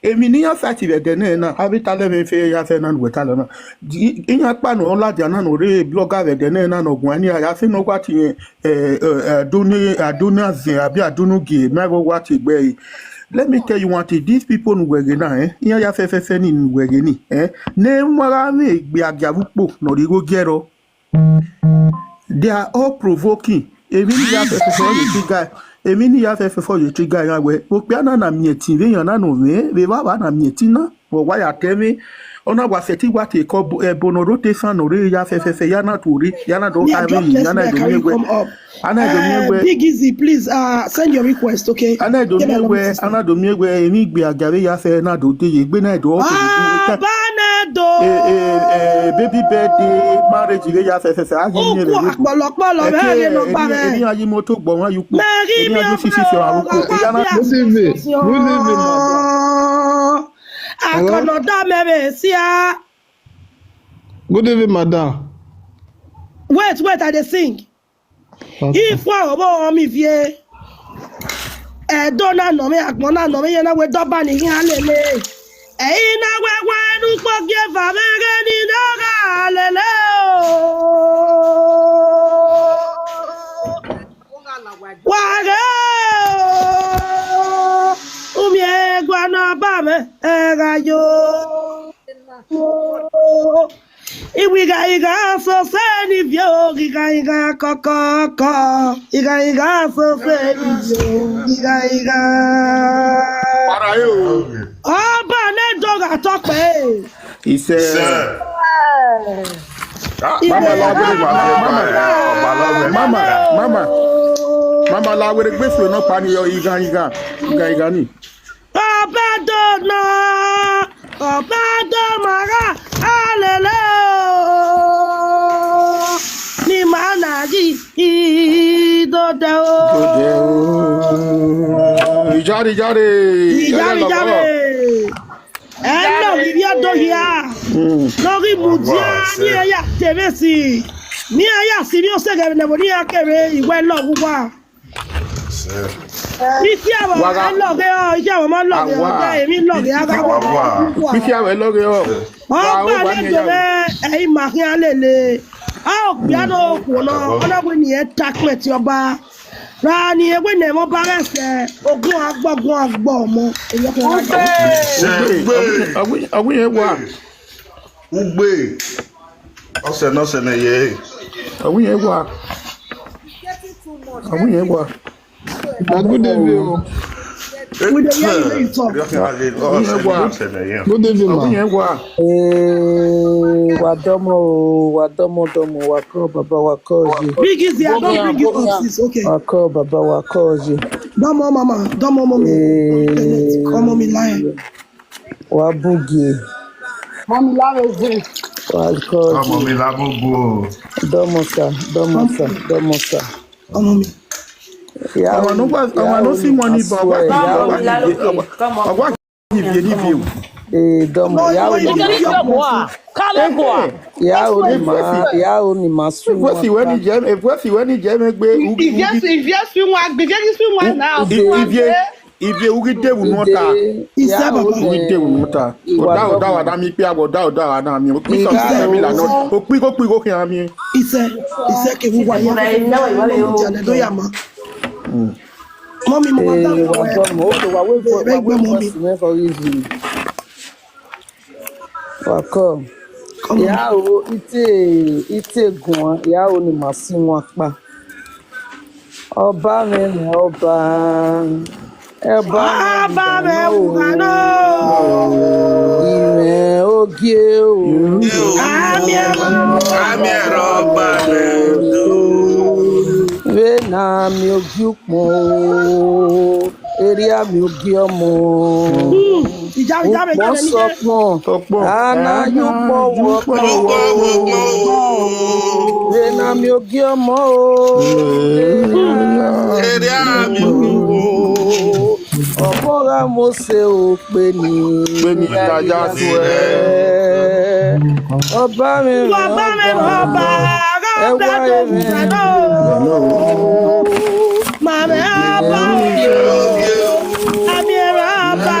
Emwi ne iran fight vbe ẹdẹ nẹ na, avbe talẹ mwẹ fe ya fẹ na ne uwẹ talọ na. Di, iran kpa ne ọ ladian na ne ọ rre blogger vbe ẹdẹ nẹ na ne ọ guan ni, a ya fe ne ọ wa tie, eh, eh, eh, Adoni, Adoni Azẹn, abi Adoni Ugie, ma vbe wa tie egbe ẹre. Let me tell you one thing, these people ne uwẹ ghe na, eh? Iran ya fẹfẹfẹ ni ne uwẹ ghe ni, eh? Ne ma gha mwẹ egbe agiavbe ukpo ne ọ rre igho gie ẹrọ. They are all provoking. Emwi ni ya fẹfẹfẹ ye trigger, emwi ni ya fẹfẹfẹ ye trigger iran wẹ, okpia na na miẹn ẹtin vbe iran na nọ mwẹ, vbe evbavba na miẹn ẹtin na, vbe ọ wa ya ta ẹmwẹ, ọ na wa sẹtin wa tie ẹko ẹbo ne ọ rre ote esan ne ọ rre ya fẹfẹfẹ, ya na tuorre, ya na do kha ẹmwẹ yi, ya na do miẹn wẹ, a na do miẹn wẹ. Big Easy, please, uh, send your request, okay? A na do miẹn wẹ, a na do miẹn wẹ, emwi igbe agiavbe ya fẹ na do de ye egbe na do. Abanado. Eh, eh, eh, baby birthday, marriage vbe ya fẹfẹfẹ, a ghi miẹn vbe. Okhuo akpọlọkpọlọ vbe ghe ne ọ gba mwẹ. Emwi a yi moto gbọ wan ye ukpo. Emwi a yi sisi fi ọmwa ukpo. Good evening. Good evening, madam. Hello? Akọnọ da mẹ vbe sia. Good evening, madam. Wait, wait, I dey sing. Okay. Ifo ọvbọ ọmọ ivie. Ẹdo na nọ mwẹ, agbọn na nọ mwẹ, iran na wẹ dọba ni khian lele. Ẹ i na wẹ wa ẹnu ukpo gie eva mwẹ ghe ni ne ọ gha lele o. Wa ghe o, u miẹn guan ne ọba mwẹ, ẹ gha yo. Iwigha igha sose ni viọ, igha igha kọkọkọ, igha igha sose ni viọ, igha igha. Para yo. Ọba ne do gha tọkpẹ. Isẹ. Isẹ. Ah, mama la were gba se, mama, mama, mama, mama la were gbe so no pa ni yo, igha igha, igha igha ni. Ọba do na, ọba do ma gha, alele o, ni ma na yi, i do de o. Do de o. Ijare, ijare. Ijare, ijare. Ẹ nọ ghi vbiẹ do hia. Mm. Ne ọ ghi mudia, ne iran ya te ẹmwẹ esi. Ne iran ya si emwi osẹghẹ vbe ne ẹvbo ne iran kevbe iwẹ lọ vbe uwa. Isi avbe ẹ lọghe ọ, isi avbe ma lọghe ọ, da emwi lọghe a gha wa. Isi avbe lọghe ọ. Ọba ne do mwẹ, ẹ i ma khian lele. A okpia ne okhuo nọ, ọ na wẹ ne irẹn ta kpẹn tie ọba. Ra ni ewẹ ne ẹmwẹ ọba ghẹ sẹ, ogun agbọ, ogun agbọ ọmọ. Eyọkẹ ra. Ugbe. Ugbe. Ugbe. Ọsẹ ne ọsẹ ne ye. Awuyẹn wa. Awuyẹn wa. Na good evening o. We dey hear you when you talk. Awuyẹn wa. Good evening, ma. Awuyẹn wa. Ee, wa dọmọ o, wa dọmọ dọmọ, wa kọ baba, wa kọ ye. Big Easy, I don bring you up, sis. Okay. Wa kọ baba, wa kọ ye. Dọmọ mama, dọmọ mama. Ee. Ọmọ mi line. Wa bugie. Mami la vbe zẹ. Wa kọ ọmọ mi la bubu o. Dọmọ sa, dọmọ sa, dọmọ sa. Ọmọ mi. Ọmọ no wa, ọmọ no si wọn ni ba wa. Ọmọ mi la loke. Come on. Ọwa ni vie ni vie o. Eh, dọmọ ya o ni ma. Kale bua. Ya o ni ma, ya o ni ma su. Evuesi we ni je, evuesi we ni je me gbe. Ivie su, ivie su wọn, ivie su wọn na. Ivie. Ivie, u ghi de vbe unu ọta. Isẹ baba. U ghi de vbe unu ọta. Ọda, ọda, wa da miẹn ikpia, ọda, ọda, wa da miẹn. Okpisa, okpisa, mi la nọ. Okpigho, okpigho, khian miẹn. Isẹ, isẹ ke wu wa ya. Mami, mo ma da. Ee, wa dọmọ, okay, wa wait for, wa wait for mami. Never easy. Wa kọ. Ya ro ite, ite guan, ya ro ne ima si wọn kpa. Ọba mwẹ mwẹ ọba, ọba mwẹ ọba mwẹ vbe ugha nọ. Imẹ ogie o. Amiẹn rhọkpa mwẹ do. Vbene a miẹn ogie ukpọn o, erriọ a miẹn ogie ọmọ. Ukpọn sẹ ọkpọn, a na ye ukpọn vbe ọkpọn. Vbene a miẹn ogie ọmọ o, erriọ a miẹn ogie ukpọn. Ọmọ gha mose o, kpe ni, kpe ni, ya ya suẹ. Ọba mwẹ mwẹ ọba, ẹwa mwẹ mwẹ. Ma mwẹ ọba, ami mwẹ ọba.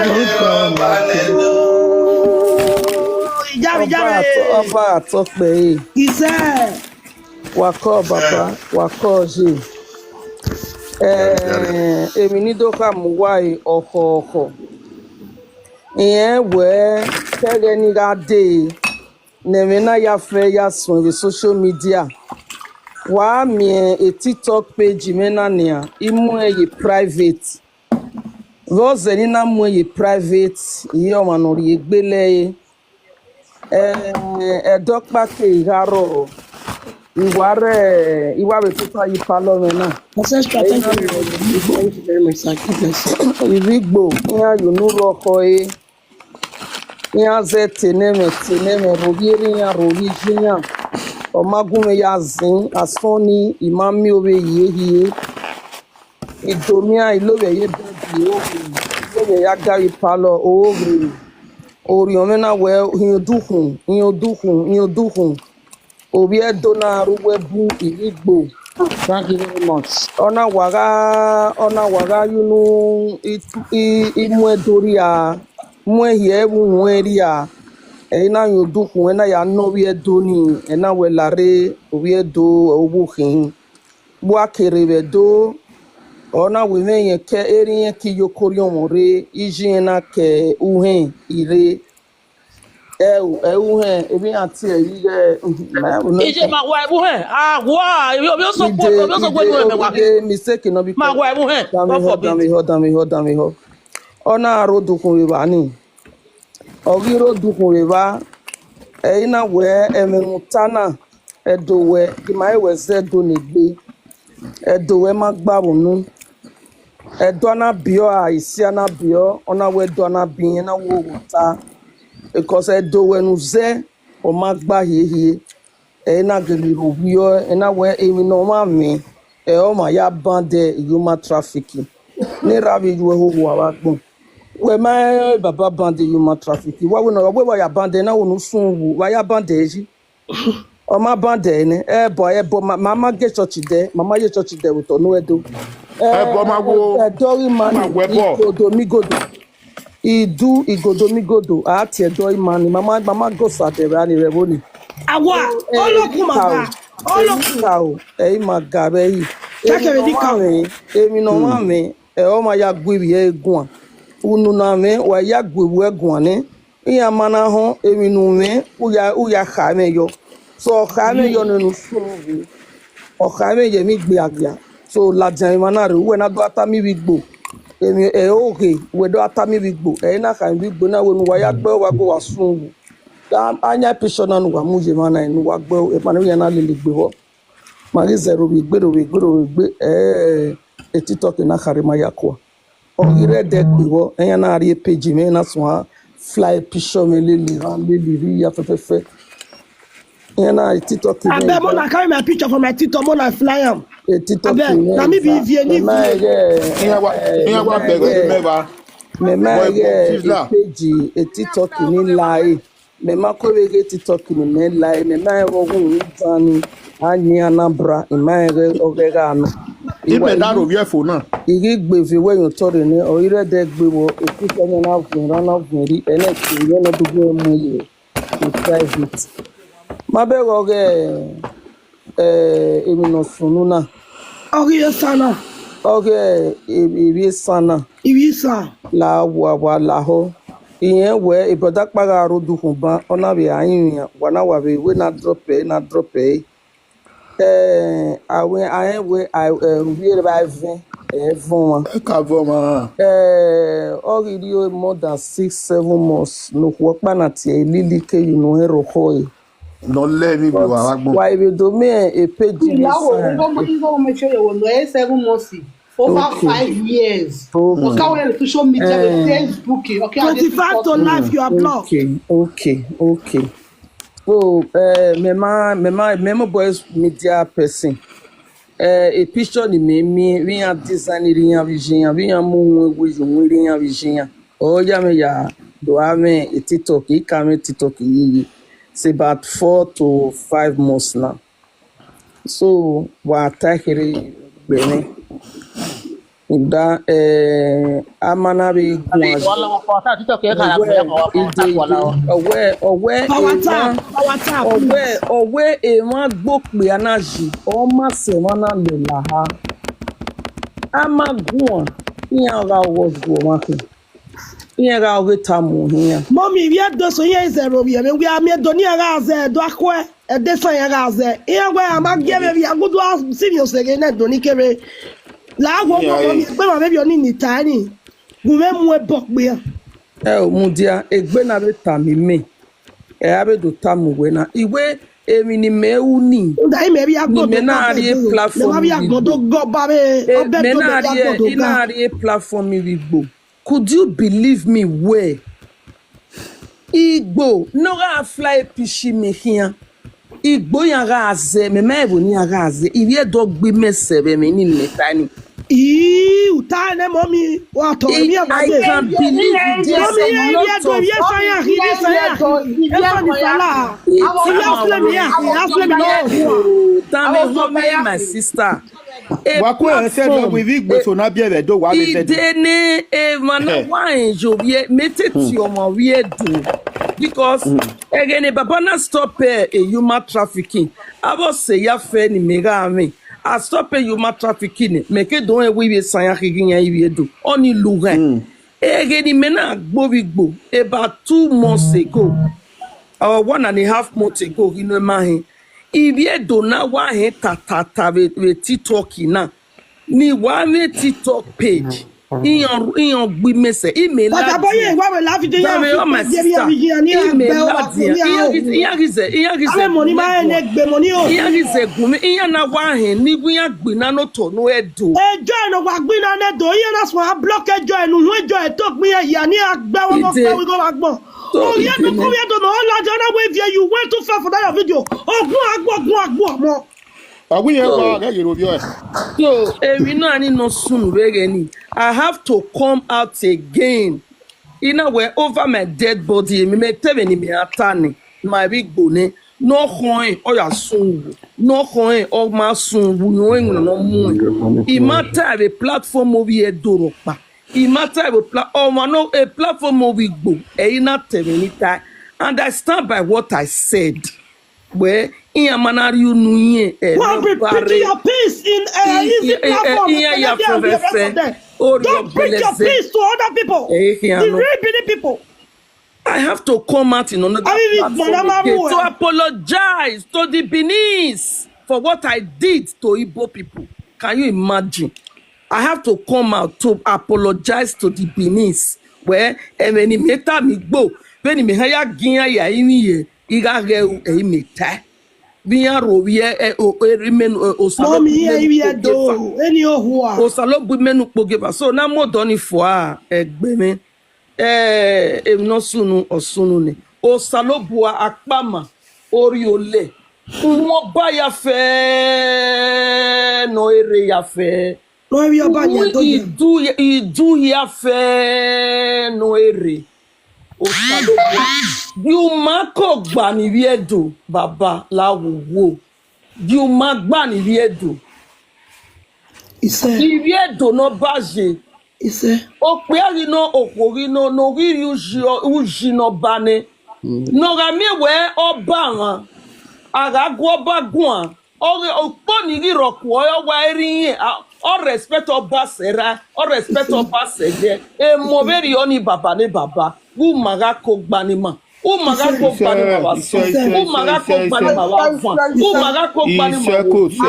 Ijare, ijare. Ọba atọ kpẹre. Isẹ. Wa kọ baba, wa kọ ye. Eh, emwi ne I do khama uwa ọkhọ ọkhọ. Irẹn wẹẹ, kẹghẹ ne I gha dee, ne ẹmwẹ na ya fẹ ya suẹn vbe social media, wa miẹn e TikTok page mwẹ na nian, I muẹn ye private. Vbe ọ zẹ ne I na muẹn ye private, I re ọmwa ne ọ rhie egbe lẹre. Eh, ẹdẹ ọkpa ke I gha rrọọ, I wa rre, I wa vbe tota ye ipalọ mwẹ na. Thank you very much, sir. God bless you. Ivbi Igbo, iran ye unu rre ọkhọ ẹre, iran zẹ te ne ẹmwẹ, te ne ẹmwẹ, rhovbiẹ erha iran, rhovbiẹ iye iran. Ọ ma gu mwẹ ya zin, asọn nii, I ma miẹn ovbe hiehiere. I do miẹn iran, I lovbiẹ ye bed, I lovbiẹ ya ga vbe ipalọ, ovbe orhiọn mwẹ na wẹẹ, hin odukhun, hin odukhun, hin odukhun. Ovbi Ẹdo na rre uwu ẹbu Ivbi Igbo. Thank you very much. Ọ na wa gha, ọ na wa gha ye unu i, i, I mu Ẹdo rria, mu ẹhiẹ ẹvbo uhunmwu ẹre rria. Ẹ i na hin odukhun, ẹ na ya nọ ovbi Ẹdo nii, ẹ na wẹẹ la rre ovbi Ẹdo, ovbi ukhin. Vbe uwa ke rre vbe Ẹdo, ọ na wẹẹ mwẹ irẹn ke erha irẹn ke iyoko orhiọnmwẹ rre, iye irẹn na ke uhẹn i rre. Ẹ o, ẹ uhẹn, emwi iran tie ẹre ighẹ, ma ya vbe nọ. Iye ma wa ẹvbo uhẹn, a wa, ovbi Osogbo, ovbi Osogbo enu ẹmwẹ wa. Mistake nọ, because ma wa ẹvbo uhẹn, God forbid. Danmwehọ, danmwehọ, danmwehọ. Ọ na rre odukhun vbe evba nii. Ọ ghi rre odukhun vbe evba, ẹ i na wẹẹ ẹmwẹ ne u ta na, Ẹdo wẹ, I ma he wẹ zẹ Ẹdo ne egbe. Ẹdo wẹ ma gba vbe unu. Ẹdo a na biẹ ọre, isi a na biẹ ọre, ọ na wẹẹ Ẹdo a na biẹ irẹn na wo vbe ota. Because Ẹdo wẹ ne u zẹ, ọ ma gba hiehie. Ẹ i na gele rhovbiẹ ọre, ẹ na wẹẹ emwi ne ọmwa mwẹ, ẹ ọmwa ya bande human trafficking. Ne erha vbe yu ẹre hoho avbe agbọn. Wẹ ma rẹn baba bande human trafficking. Wa wẹ ne ọ wẹ wa ya bande na, wẹ ne u sun wu, wa ya bande yi. Ọ ma bande nẹ, ẹbọ, ẹbọ, ma, ma ma gie church dẹ, ma ma ye church dẹ vbe otọ ne Ẹdo. Ẹbọ ma wo, Ẹdo ghi ma ma ni, wẹ ẹbọ. Igodo migodo. Idu igodo migodo, a tie Ẹdo ima ni, ma ma, ma ma go sa dẹ vbe a ni vbe ẹvbo ni. Awa, olokun ma ga, olokun. Ka o, ẹ i ma ga vbe ẹre. Kẹkẹ vbe ni ka o. Emwi ne ọmwa mwẹ, ẹ ọmwa ya gu ivbi ẹre guan. Unu na mwẹ, wa ya gu ivbi ẹre guan nẹ. Iran ma na họn emwi ne u mwẹ, u ya, u ya kha ẹmwẹ yọ. So, ọ kha ẹmwẹ yọ nene u sunu vbe. Ọ kha ẹmwẹ ye emwi igbe agia. So, ladian emwa na rre, uwẹ na do gha tama ivbi Igbo. Emwi ẹre oghe, uwẹ do gha tama ivbi Igbo. Ẹ i na kha ivbi Igbo na wẹ ne uwa ya gbe wa go wa sunu vbe. Da a yan picture na ne uwa mu ye emwa na, ne uwa gbe emwa ne iran na lele egbe vbọ. Ma ghi zẹ ro vbe egbe, ro vbe egbe, ro vbe egbe, eh, e TikTok na khare ma ya kua. Ọ ghi rre ẹdẹ gbe vbọ, iran na rrie page mwẹ, na suẹn fly picture mwẹ lele, ra lele rri ya fẹfẹfẹ. Iran na TikTok mwẹ. Abeg, mo na carry my picture for my TikTok, mo na fly am. E TikTok mwẹ. Abeg, na me be V A ni. Mẹ ma ghe, iran wa, iran wa bẹghe mẹ ba. Mẹ ma ghe e page e TikTok ni la e. Mẹ ma kue vbe ghe TikTok ne mẹ la, mẹ ma rẹn vbe ọghe uhunmwu dan ni, a yin Anambra, I ma rẹn ghẹ ọghẹ gha nọ. Imẹ na ro vbiẹ fo na. I ghi gbe eve wẹ yan otọ rre nẹ, ọ i rre ẹdẹ gbe vbọ, e picture na vuọn erhan, na vuọn erha, ẹnẹ ke irẹn ne ọ do gu ẹre mu ye private. Ma bẹghe ọghe, eh, emwi ne ọ sunu na. Ọghe esan na. Ọghe emwi esan na. Ivbi Isan. La wa wa lahọ. Irẹn wẹ, brother ọkpa gha rre odukhunmwu ban, ọ na vbe a rinmwian, wa na wa vbe wẹ na drop ẹre, na drop ẹre. Eh, a wẹ, a rẹn wẹ, a, eh, uvbi evba ẹvẹn, ẹ vọn ọmwa. Ẹ ka vọn ọmwa. Eh, ọ ghi rrie more than six, seven months ne okhuo ọkpa na tie lili ke ye unu ẹn rre okhọ ẹre. Ne ọ lẹ emwi vbe uwa agbọn. Wa vbe do miẹn e page vbe Igho, sign. Igho, Igho, make sure you know, eh, seven months, over Okay. five years. Okay. Ọ ka wẹ social media, Eh. Facebook, okay, Twenty-five to life, you are blocked. Okay, okay, okay. So, eh, mẹ ma, mẹ ma, mẹ ma boys media person. Eh, e picture ni mẹ miẹn, vbe iran design rre iran vbe iye iran, vbe iran mu uhunmwu ewu ye uhunmwu rre iran vbe iye iran. Ọ ya mwẹ ya do a mwẹ e TikTok, I ka mwẹ TikTok yeye. It's about four to five months now. So, wa ta kherhe gbe mwẹ. Da, eh, a ma na vbe guan. Wala wa pa ta TikTok e kha ra gbe ya, wa pa ta wala. Ọwẹ, ọwẹ, Power emwa, tap, power tap, ọwẹ, please. Ọwẹ emwa gbe okpia na yi, ọ ma sẹ emwa na lele aha. A ma guan, iran gha ọghọ gu ọmwa khin. Iran gha ọghe tama uhian. Mọmi, ivbi Ẹdo eso iran zẹ ro vbiẹ mwẹ, wẹ a miẹn Ẹdo ne iran gha zẹ Ẹdo akhuẹ, Ẹdo eso iran gha zẹ. Iran wẹ a ma gie vbe vbiẹ, agudu a si vbiẹ oseghe ne Ẹdo ni kevbe. La wọ wọ, mọmi, egbe ma vbe vbiẹ ọni ni ta ẹre ni. Gu mwẹ mu ẹbọ gbe iran. Ẹ o, mudia, egbe na vbe tama imẹ. Ẹ a vbe do tama uwẹ na. Iwẹ emwi ne imẹ ru ni, Uda imẹ vbe ni agbọn imẹ do na gba rrie Ẹdo, mẹ ma platform vbe vbe agbọn do igbo. Gọ ba vbe Eh, ọbẹ mẹ Ẹdo na mẹ vbe rrie, agbọn do I gba. Na rrie platform vbe igbo. Could you believe me well? Igbo ne ọ gha fly epishi mẹ khian. Igbo iran gha zẹ, mẹ ma ẹvbo ne iran gha zẹ. Ivbi Ẹdo gbe imẹ sẹ vbe ẹmwẹ ni mẹ ta ni. Ii, u ta nẹ, mọmi, wa tọ I, emwi I ẹvbo dee. Can believe it. There's Mọmi, a iye lot Ẹdo, of iye Sanya, iye Sanya, Ẹdo ni Sala. Iye Aflemi, iye Aflemi, no. Tami, homie, my sister. A Wa ku ẹsẹ nọ platform, wẹ ivbi igbo eh, eso na biẹ vbe Ẹdo wa vbe Ẹdo. Ide ne emwa na wa rẹn ye ovbi, mẹ te tie ọmwa ovbi Ẹdo. Because ẹghẹ ne baba na stop eh, eh, human trafficking. Avbe ọse ya fẹ ni mẹ gha mwẹ. A stop eh, human trafficking, mẹ ke do rẹn wẹ ivbi Sanya khin ghi yan ivbi Ẹdo. Ọni lughan. Ẹghẹ ne imẹ na gbe ovbi igbo about two months ago, or one and a half months ago, ghi nọ ma hẹn, ivbi Ẹdo na wa hẹn ta ta ta vbe, vbe TikTok na, ni wa mwẹ TikTok page, iran, iran gbe imẹ sẹ, imẹ But ladian. Aboye, wa wẹ la video, Dami, oh my sister, imẹ ladian. Iran ghi, iran ghi zẹ, iran ghi zẹ gu mẹ. Iran ghi zẹ gu mẹ, iran na wa hẹn ni iran gbe na ne otọ ne Ẹdo. Ẹjọ ne wa gbe na ne Ẹdo, iran na suẹn a block ẹjọ ne uhun ẹjọ to gbin ya ni a gbe wọ gbe igho agbọn. So, Ovbi Ẹdo, ovbi Ẹdo, no, all I don't know where you went too far for that your video. Ogun agbo, ogun agbo, ọmọ. Ọgua iran wa ghẹ ghe ro vbiọ ẹ. So, emwi na ni nọ sunu vbe ghẹ ni, I have to come out again. I na wẹ over my dead body, emwi mẹ te vbe ni mẹ ra ta nẹ, ma vbe igbo nẹ, ne ọ khọn rẹn, ọ ya sun uwu, ne ọ khọn rẹn, ọ ma sun uwu, ne ọ rẹn iwinna ne ọ mu ẹn. I ma ta vbe platform ovbi Ẹdo rhọkpa. I ma ta vbe pla-, ọmwa nọ, e platform ovbi igbo, ẹ i na ta ẹmwẹ ne I tae. And I stand by what I said. Wẹ, iran ma na rhie unu yẹn, ẹ, Well, be preaching your peace in, uh, easy platform. Iran ya fẹfẹfẹ. Don't preach your peace to other people. The real Benin people. I have to come out in another platform again to apologize to the Benin for what I did to Igbo people. Can you imagine? I have to come out to apologize to the Benin. Wẹ, ẹmwẹ ne imẹ ta mi gbo, vbene imẹ ha ya gie iran ya rinmwian ye, I gha ghẹ ru, ẹ i mẹ tae. Vbe iran ro vbiẹ, ẹ, o, erha imẹ nu, ẹ, Osa lo bu imẹ nu kpo geva. Osa lo bu imẹ nu kpo geva. So, na mu odọ ni fua, ẹ, gbe mwẹ. Ẹ, emwi ne ọ sunu, ọ sunu nẹ. Osanobua akpama, orhiolẹ, uhunmwu Ọba ya fẹ ne ọ rre ya fẹ. Uhunmwu idu, idu ya fẹ ne ọ rre. Osanobua. Gie u ma ke ọgba ne ivbi Ẹdo, baba, la wo wo. Gie u ma gba ne ivbi Ẹdo. Ivbi Ẹdo ne Ọba ye. Okpia ghi nọ, okhuo ghi nọ, ne ọ ghi rhie uyi, uyi ne Ọba nẹ. Ne ọ gha miẹn wẹ Ọba mwa, a gha gu Ọba guan. Ọghe ukpo ni ghi rhọkhuẹ ọre, ọ wa rri irẹn, a, Ọ respect ọba sẹ erha, ọ respect ọba sẹ ẹyẹ. Emọ vberriọ ni baba ne baba, vbe u ma gha ko gba ne ima. U ma gha ko gba ne ima vbe asọn. U ma gha ko gba ne ima vbe avan. U ma gha ko gba ne ima vbe ogie.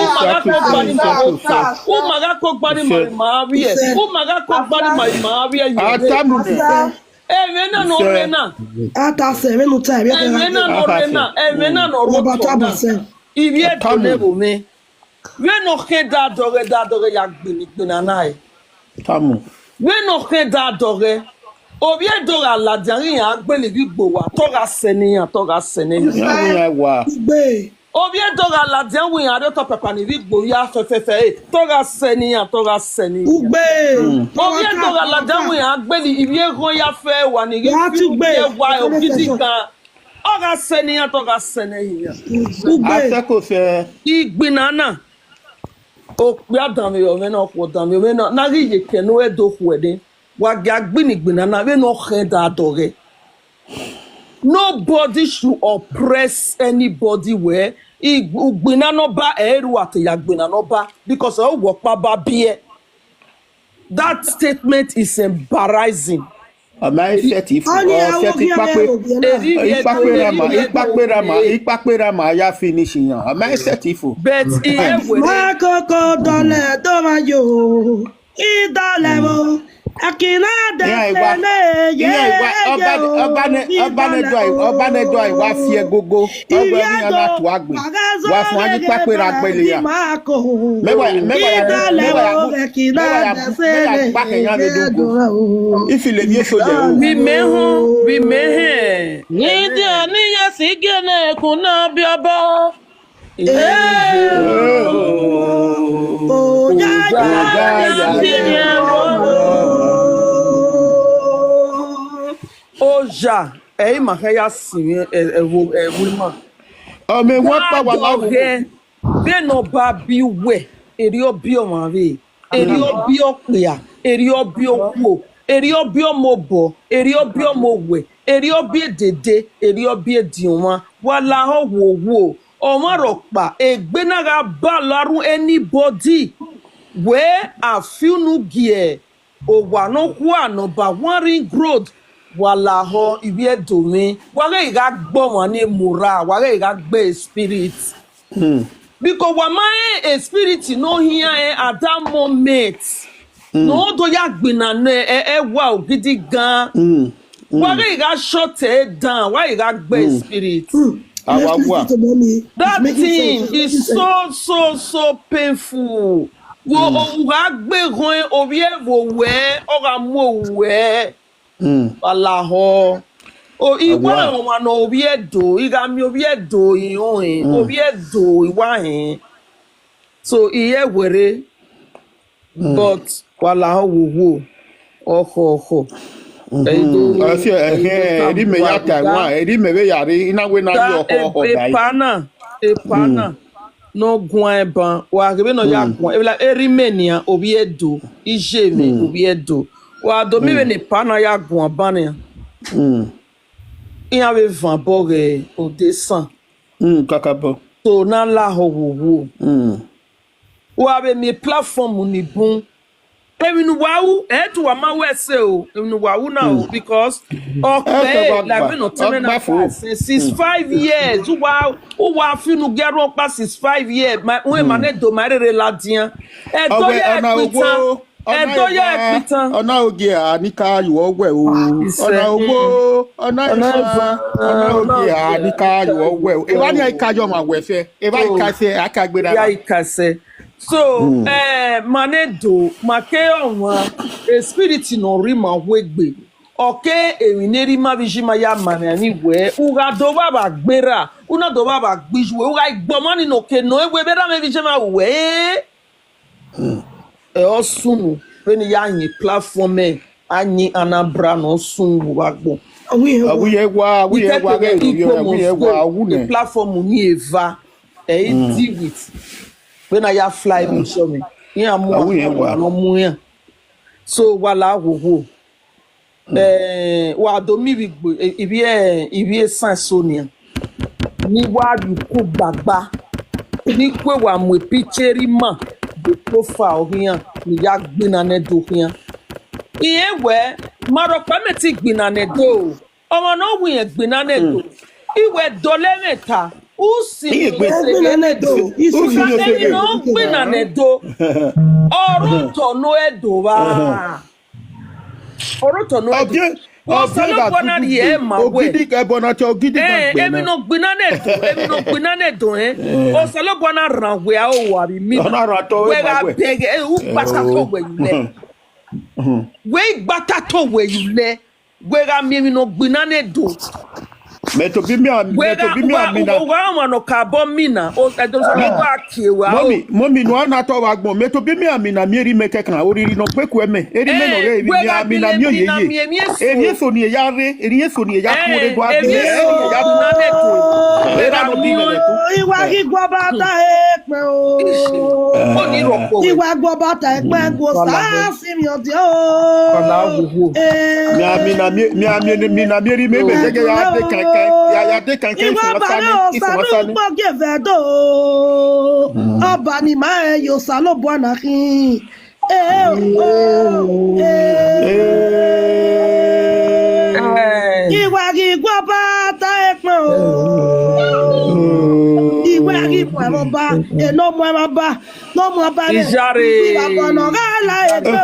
U ma gha ko gba ne ima vbe ota. U ma gha ko gba ne ima vbe ima vbiẹ. U ma gha ko gba ne ima vbe ima vbiẹ ye. Atamu. Ẹmwẹ na ne ọ rre na. Atasẹ, vbene u ta, vbe ẹmwẹ na ne ọ rre na, ẹmwẹ na ne ọ rre otọ na. Ivbi Ẹdo ne ẹvbo mwẹ. Vbene ọ khian da dọghẹ, da dọghẹ ya gbinna igbinna na ẹe. Tamu. Vbene ọ khian da dọghẹ, ovbi Ẹdo gha ladian ghi iran gbele ivbi igbo wa, te ọ gha sẹ ne iran, te ọ gha sẹ ne iran. Iran ghi iran wa. Ugbe. Ovbi Ẹdo gha ladian wẹ iran rre otọ papa ni ivbi igbo ya fẹfẹfẹ ẹre, te ọ gha sẹ ne iran, te ọ gha sẹ ne iran. Ugbe. Ovbi Ẹdo gha ladian wẹ iran gbele ivbi eghọn ya fẹ wa ni ghi fi ugbe wa ogidi gan. Ọ gha sẹ ne iran, te ọ gha sẹ ne iran. Ugbe. Asẹko sẹ. Igbinna na, okpia danmwehọ mwẹ na, okhuo danmwehọ mwẹ na, ne a ghi ye ke ne u Ẹdo khuẹ nẹ, wa gia gbinna igbinna na vbene ọ khẹ da dọghẹ. Nobody should oppress anybody wẹ, i- ugbinna ne ọba ẹ i ru a te ya gbinna ne ọba, because ọ wẹ ọkpa ba biẹ. That statement is embarrassing. Ọ ma i sẹtin fo, ọ sẹtin kpakpe. Ikpakpe ra ma, ikpakpe ra ma, ikpakpe ra ma ya finish yan. Ọ ma i sẹtin fo. But i ẹ wẹrẹ. Ma koko dọlẹ do ma yo. Idọlẹ vbo. Akina de Iran iwa, sene ye iran iwa, ye ọba, o, ọba ne, ọba ne idọlẹ do ai, o. Ọba ne do ai wa fi ẹgogo. Ọgbẹ Ivie iran na do, tu agbe. Wa fun ayi kpakpe ra gbele ya. Mẹwa, mẹwa ya, mẹwa ya mu, mẹwa ya mu, mẹwa ya gba kẹ yan vbe do go. Ifi le mi eso ye o. Vbe imẹ họn, vbe imẹ hẹn. Ni dia ni ye si gie ne kun na bi ọbọ. Oya, oya, oya, oya, oya. Oya, ẹ i ma khẹ ya sinmwi ẹvbo ẹvbo ima. Ọ mẹ wẹ pa wa la wo. Vbene ọba bi uwẹ, erriọ ọ biẹ ọmwa vbe, erriọ ọ biẹ okpia, erriọ ọ biẹ okhuo, erriọ ọ biẹ ọmọ obọ, erriọ ọ biẹ ọmọ owẹ, erriọ ọ biẹ edede, erriọ ọ biẹ ediọnmwa, wa lahọ wowo. Ọmwa rhọkpa, egbe na gha ba la ru anybody wẹ a fi unu gie owa nọkhua ne ọba one ring road, wa lahọ ivbi Ẹdo mwẹ, wa ghẹ gha gbe ọmwa ni emu ra, wa ghẹ gha gbe spirit. Because wa ma rẹn spirit ne ọ hian rẹn at that moment, ne ọ do ya gbinna ne ẹ wa ogidi gan. Wa ghẹ gha shut ẹ down, wa ghẹ gha gbe spirit. That thing is so, so, so painful. Wo, u gha gbe eghọn ovbi ẹvbo wẹ, ọ gha mu ohu wẹ. Wa lahọ. O, I wa rẹn ọmwa ne ovbi Ẹdo, I gha miẹn ovbi Ẹdo, I họn ẹn, ovbi Ẹdo, I wa họn ẹn. So, I ye wẹrẹ, but wa lahọ wowo, ọkhọ, ọkhọ. Ẹ i do, ẹ i do ta erriọ mẹ ya ta ẹmwa, erriọ mẹ vbe ya rre, I na wẹ ne a rri ọkhọ, ọkhọ da. Epa na, epa na. Ne ọ guan ẹban, wa ghe vbene ọ ya guan, evbla erriọ imẹ nian, ovbi Ẹdo, iye mwẹ, ovbi Ẹdo. Wa do miẹn vbene epa na ya guan ban nian. Iran vbe van obọ ghe odesan. Kakabọ. So na lahọ wowo. Wa vbe miẹn platform ni bun. Emwi ne uwa ru, ẹ te uwa ma wẹ ẹse o, emwi ne uwa ru na o, because ọ kpẹre, like vbene ọ tama na, since five years, uwa, uwa fi unu gie rhunmwuda since five years, ma, uwẹ ma ne do ma rere ladian. Ẹdo ya ẹkpitan, Ẹdo ya ẹkpitan. Ọna ogie a ni ka yuọ wẹ o. Ọna ogbo, ọna eva, ọna ogie a ni ka yuọ wẹ o. Evba ni a i ka yọ ọmwa wẹ fẹ, evba i ka sẹ, a ka gberra. Ya i ka sẹ. So, eh, ma ne do, ma ke ọmwa, spirit ne ọ rre ima wegbe. Ọ ke emwi ne erha ima vbe iye ima ya ma mwẹ ni wẹ, u gha do vba vba gberra, u na do vba vba gbe iyuẹ, u gha gbe ọmọ ni ne ọ ke nọ, e wẹ vbe erha mwẹ vbe iye ima wẹ, eh? Ẹ ọ sunu, vbene I ya yin platform ẹ, a yin Anambra ne ọ sunu vbe agbọn. Awiye wa, awiye wa, ghe ikpe ro, awiye wa, Moscow, wu nẹ. Platform ni eva, ẹ i deal with. Vbene a ya fly mission, iran mu awiye wa ne ọ mu iran. So, wa la wowo. Eh, wa do miẹn ivbi igbo, ivbi, ivbi esan eso nian. Ne I wa rhie uku gbagba. Ne I kue wa mu picture ima. profile khian, ne I ya gbinna ne Ẹdo khian. Irẹn wẹẹ, ma rhọkpa mẹ te gbinna ne Ẹdo o. Ọmwa ne ọ wẹ irẹn gbinna ne Ẹdo, I wẹ dọlọ ẹmwata, usin Iye gbe. Oseghe ne Ẹdo. Usin Oseghe. Emwi ne ọ gbinna ne Ẹdo, ọre otọ ne Ẹdo vba. Ọre otọ ne Ẹdo. Ọgie, Osanobua na rhie ma wẹ. Ogidi ẹbọ na te ogidi na Eh, gbe emwi na. Ne ọ gbinna ne Ẹdo, emwi ne ọ gbinna ne Ẹdo, eh. Osanobua na rhan wẹ a o wa vbe mi. Ọ na rhan tọ Wẹ wẹ gha ma wẹ. Bẹghe, eh, u gbata tọ wẹ yu lẹ. Wẹ i gbata tọ wẹ yu lẹ. Wẹ gha miẹn emwi ne ọ gbinna ne Ẹdo. Mẹ tobọ miẹn, Wẹ mẹ gha, tobọ miẹn wẹ, Amina. Wẹ gha ọmwa ne ọ ka bọ mina, o, Ẹdo Osanobua kie wa o. Mọmi, mọmi, nọ na tọ vbe agbọn. Mẹ tobọ miẹn Amina miẹn erha mẹ kẹkan, oriri ne ọ gbe ku ẹmẹ. Erha mẹ nọ Eh, rre, wẹ gha miẹn Amina miẹn oyeye. Mina miẹn emwi eso. Emwi eso ni ya rre, emwi eso ni ya ku Eh, orre do a emwi bi eso ya ni ku. Na ne to. Wẹ Erha gha nọ bi miẹn mẹ lẹ ko. Iwa ghi gua ba ta ekpẹn o. Oni rọkpọ wẹ. Iwa gua ba ta ekpẹn, gu Wala osa ho. Si mi ọdiọ o. Wala wo wo. Eh. Mi a, mi na mi, mi a, mi ni, mi na mi ri me me Oh. Jẹgẹ ya de kankan, ya, ya de kankan Iwa isan ba wasa re ni, isan wasa Osanobua ni. Gbe vẹ do. Ọba ni ma ẹ ye Osanobua na khin. Eh, oh, eh. Eh. Iwa ghi gua ba ta ekpẹn o. Iwa ghi mu ẹmwẹ ọba, eno mu ẹmwẹ ọba, no mu ọba rẹ. Ijare. Iwa bọ nọ gha la egbe o.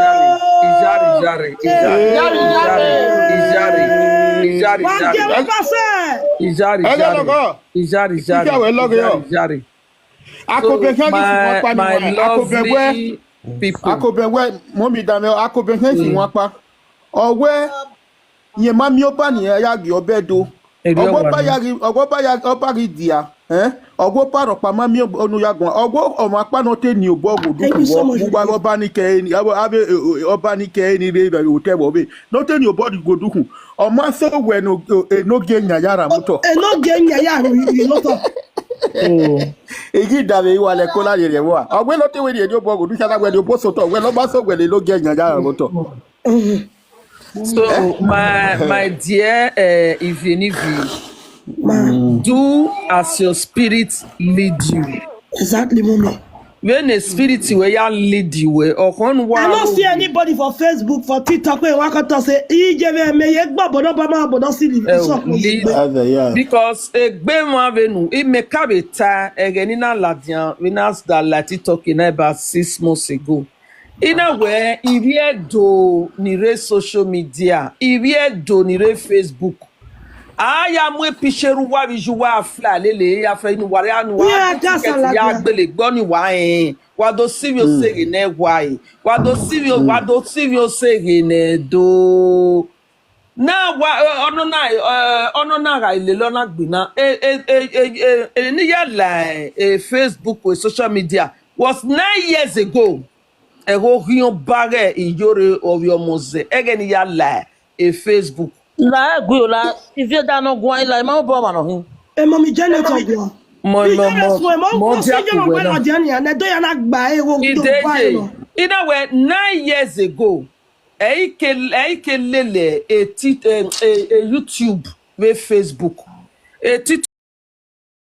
Ijare, ijare, ijare, ijare, ijare, ijare, Wa ijare. Gie wẹ pasẹ. Ijare, Ẹ jẹ́ ijare. Lọ́gọ́. Ijare, ijare, Iṣẹ́ wẹ̀ lọ́gọ́ yọ. Ijare, ijare. So, Akobẹ khian ghi fi wọn my, pa ni my wọn. Akobẹ wẹ. Lovely people. Akobẹ wẹ, mọ mi da mẹ, akobẹ khian ghi fi Mm. wọn pa. Ọwẹ, yẹn ma miẹn ọba ni ya ghi ọbẹ do. Eri Ọwẹ ọwa ọba ni. Ya ghi, ọwẹ ọba ya, ọba ghi dia. Eh? Ọwẹ ọba rhọkpa ma miẹn ọnu ya guan. Ọwẹ ọmwa ọkpa nọ te ni obọ gho Thank dukhun you so wọ. much, Mu wa Ricky. Ọba ni kẹ ni, abo, abe, eh, eh, ọba ni kẹ ni re vbe otẹ vbe ọvbe. Nọ te ni obọ gho dukhun. Ọ ma sẹ wẹ no, eh, no gie yan ya ra motọ. Eno gie yan ya ru ri lotọ. Oh. Egi da vbe wa lẹ ko la rhie rhie vbua. Ọ wẹ lọ te wẹ rhie rhie obọ gho, du kha wẹ rhie obọ sotọ, wẹ lọ ma so wẹ le lo gie yan ya ro otọ. So my, my dear, uh, Ivie Nivi, do as your spirit lead you. Exactly, mommy. Vbene spirit wẹ ya lead wẹ, ọkhọn ne uwa I no ro see wẹ. Anybody for Facebook, for TikTok, wey wa kọtọ say, "Ije vbe mẹ ye gbọ, but no ba ma, but no see the Eh, shop." Lead. That's a, yeah. Because egbe mwa vbenu, imẹ ka vbe ta, ẹghẹ ne I na ladian, vbe na da la TikTok na about six months ago. I na wẹ, ivbi Ẹdo ni rre social media, ivbi Ẹdo ni rre Facebook. A ya mu epishe rre uwa vbe iye uwa fly lele, ya fẹ inu uwa rre, anu uwa Yeah, that's a ya lot. Gbele gbe ọni uwa rẹn. Wa do sivwi Mm. oseghe nẹ wa e. Wa do sivwi, wa Mm. do sivwi oseghe nẹ do. Na wa, eh, ọnọ na, eh, ọnọ na gha lele ọna gbe na. Eh, eh, eh, eh, eh, eh, ni ya la, eh, Facebook, eh, social media was nine years ago. Ẹghẹ oghian ọba ghẹ iyore ovbi ọmọ zẹ, ẹghẹ ne I ya la e Facebook. La ẹgui o, la ivie da nọ guan, I la ima obọ ọmwa nọ hin. Emọ mi Janet ọgua. Mọ, mọ, mọ, mọ, mọ, dia ku wẹ na. Dia ni, ane do ya na gba e wo do pa e nọ. Ideje, I na wẹ nine years ago, ẹ i ke, ẹ i ke lele e ti, e, e, e YouTube vbe Facebook. E ti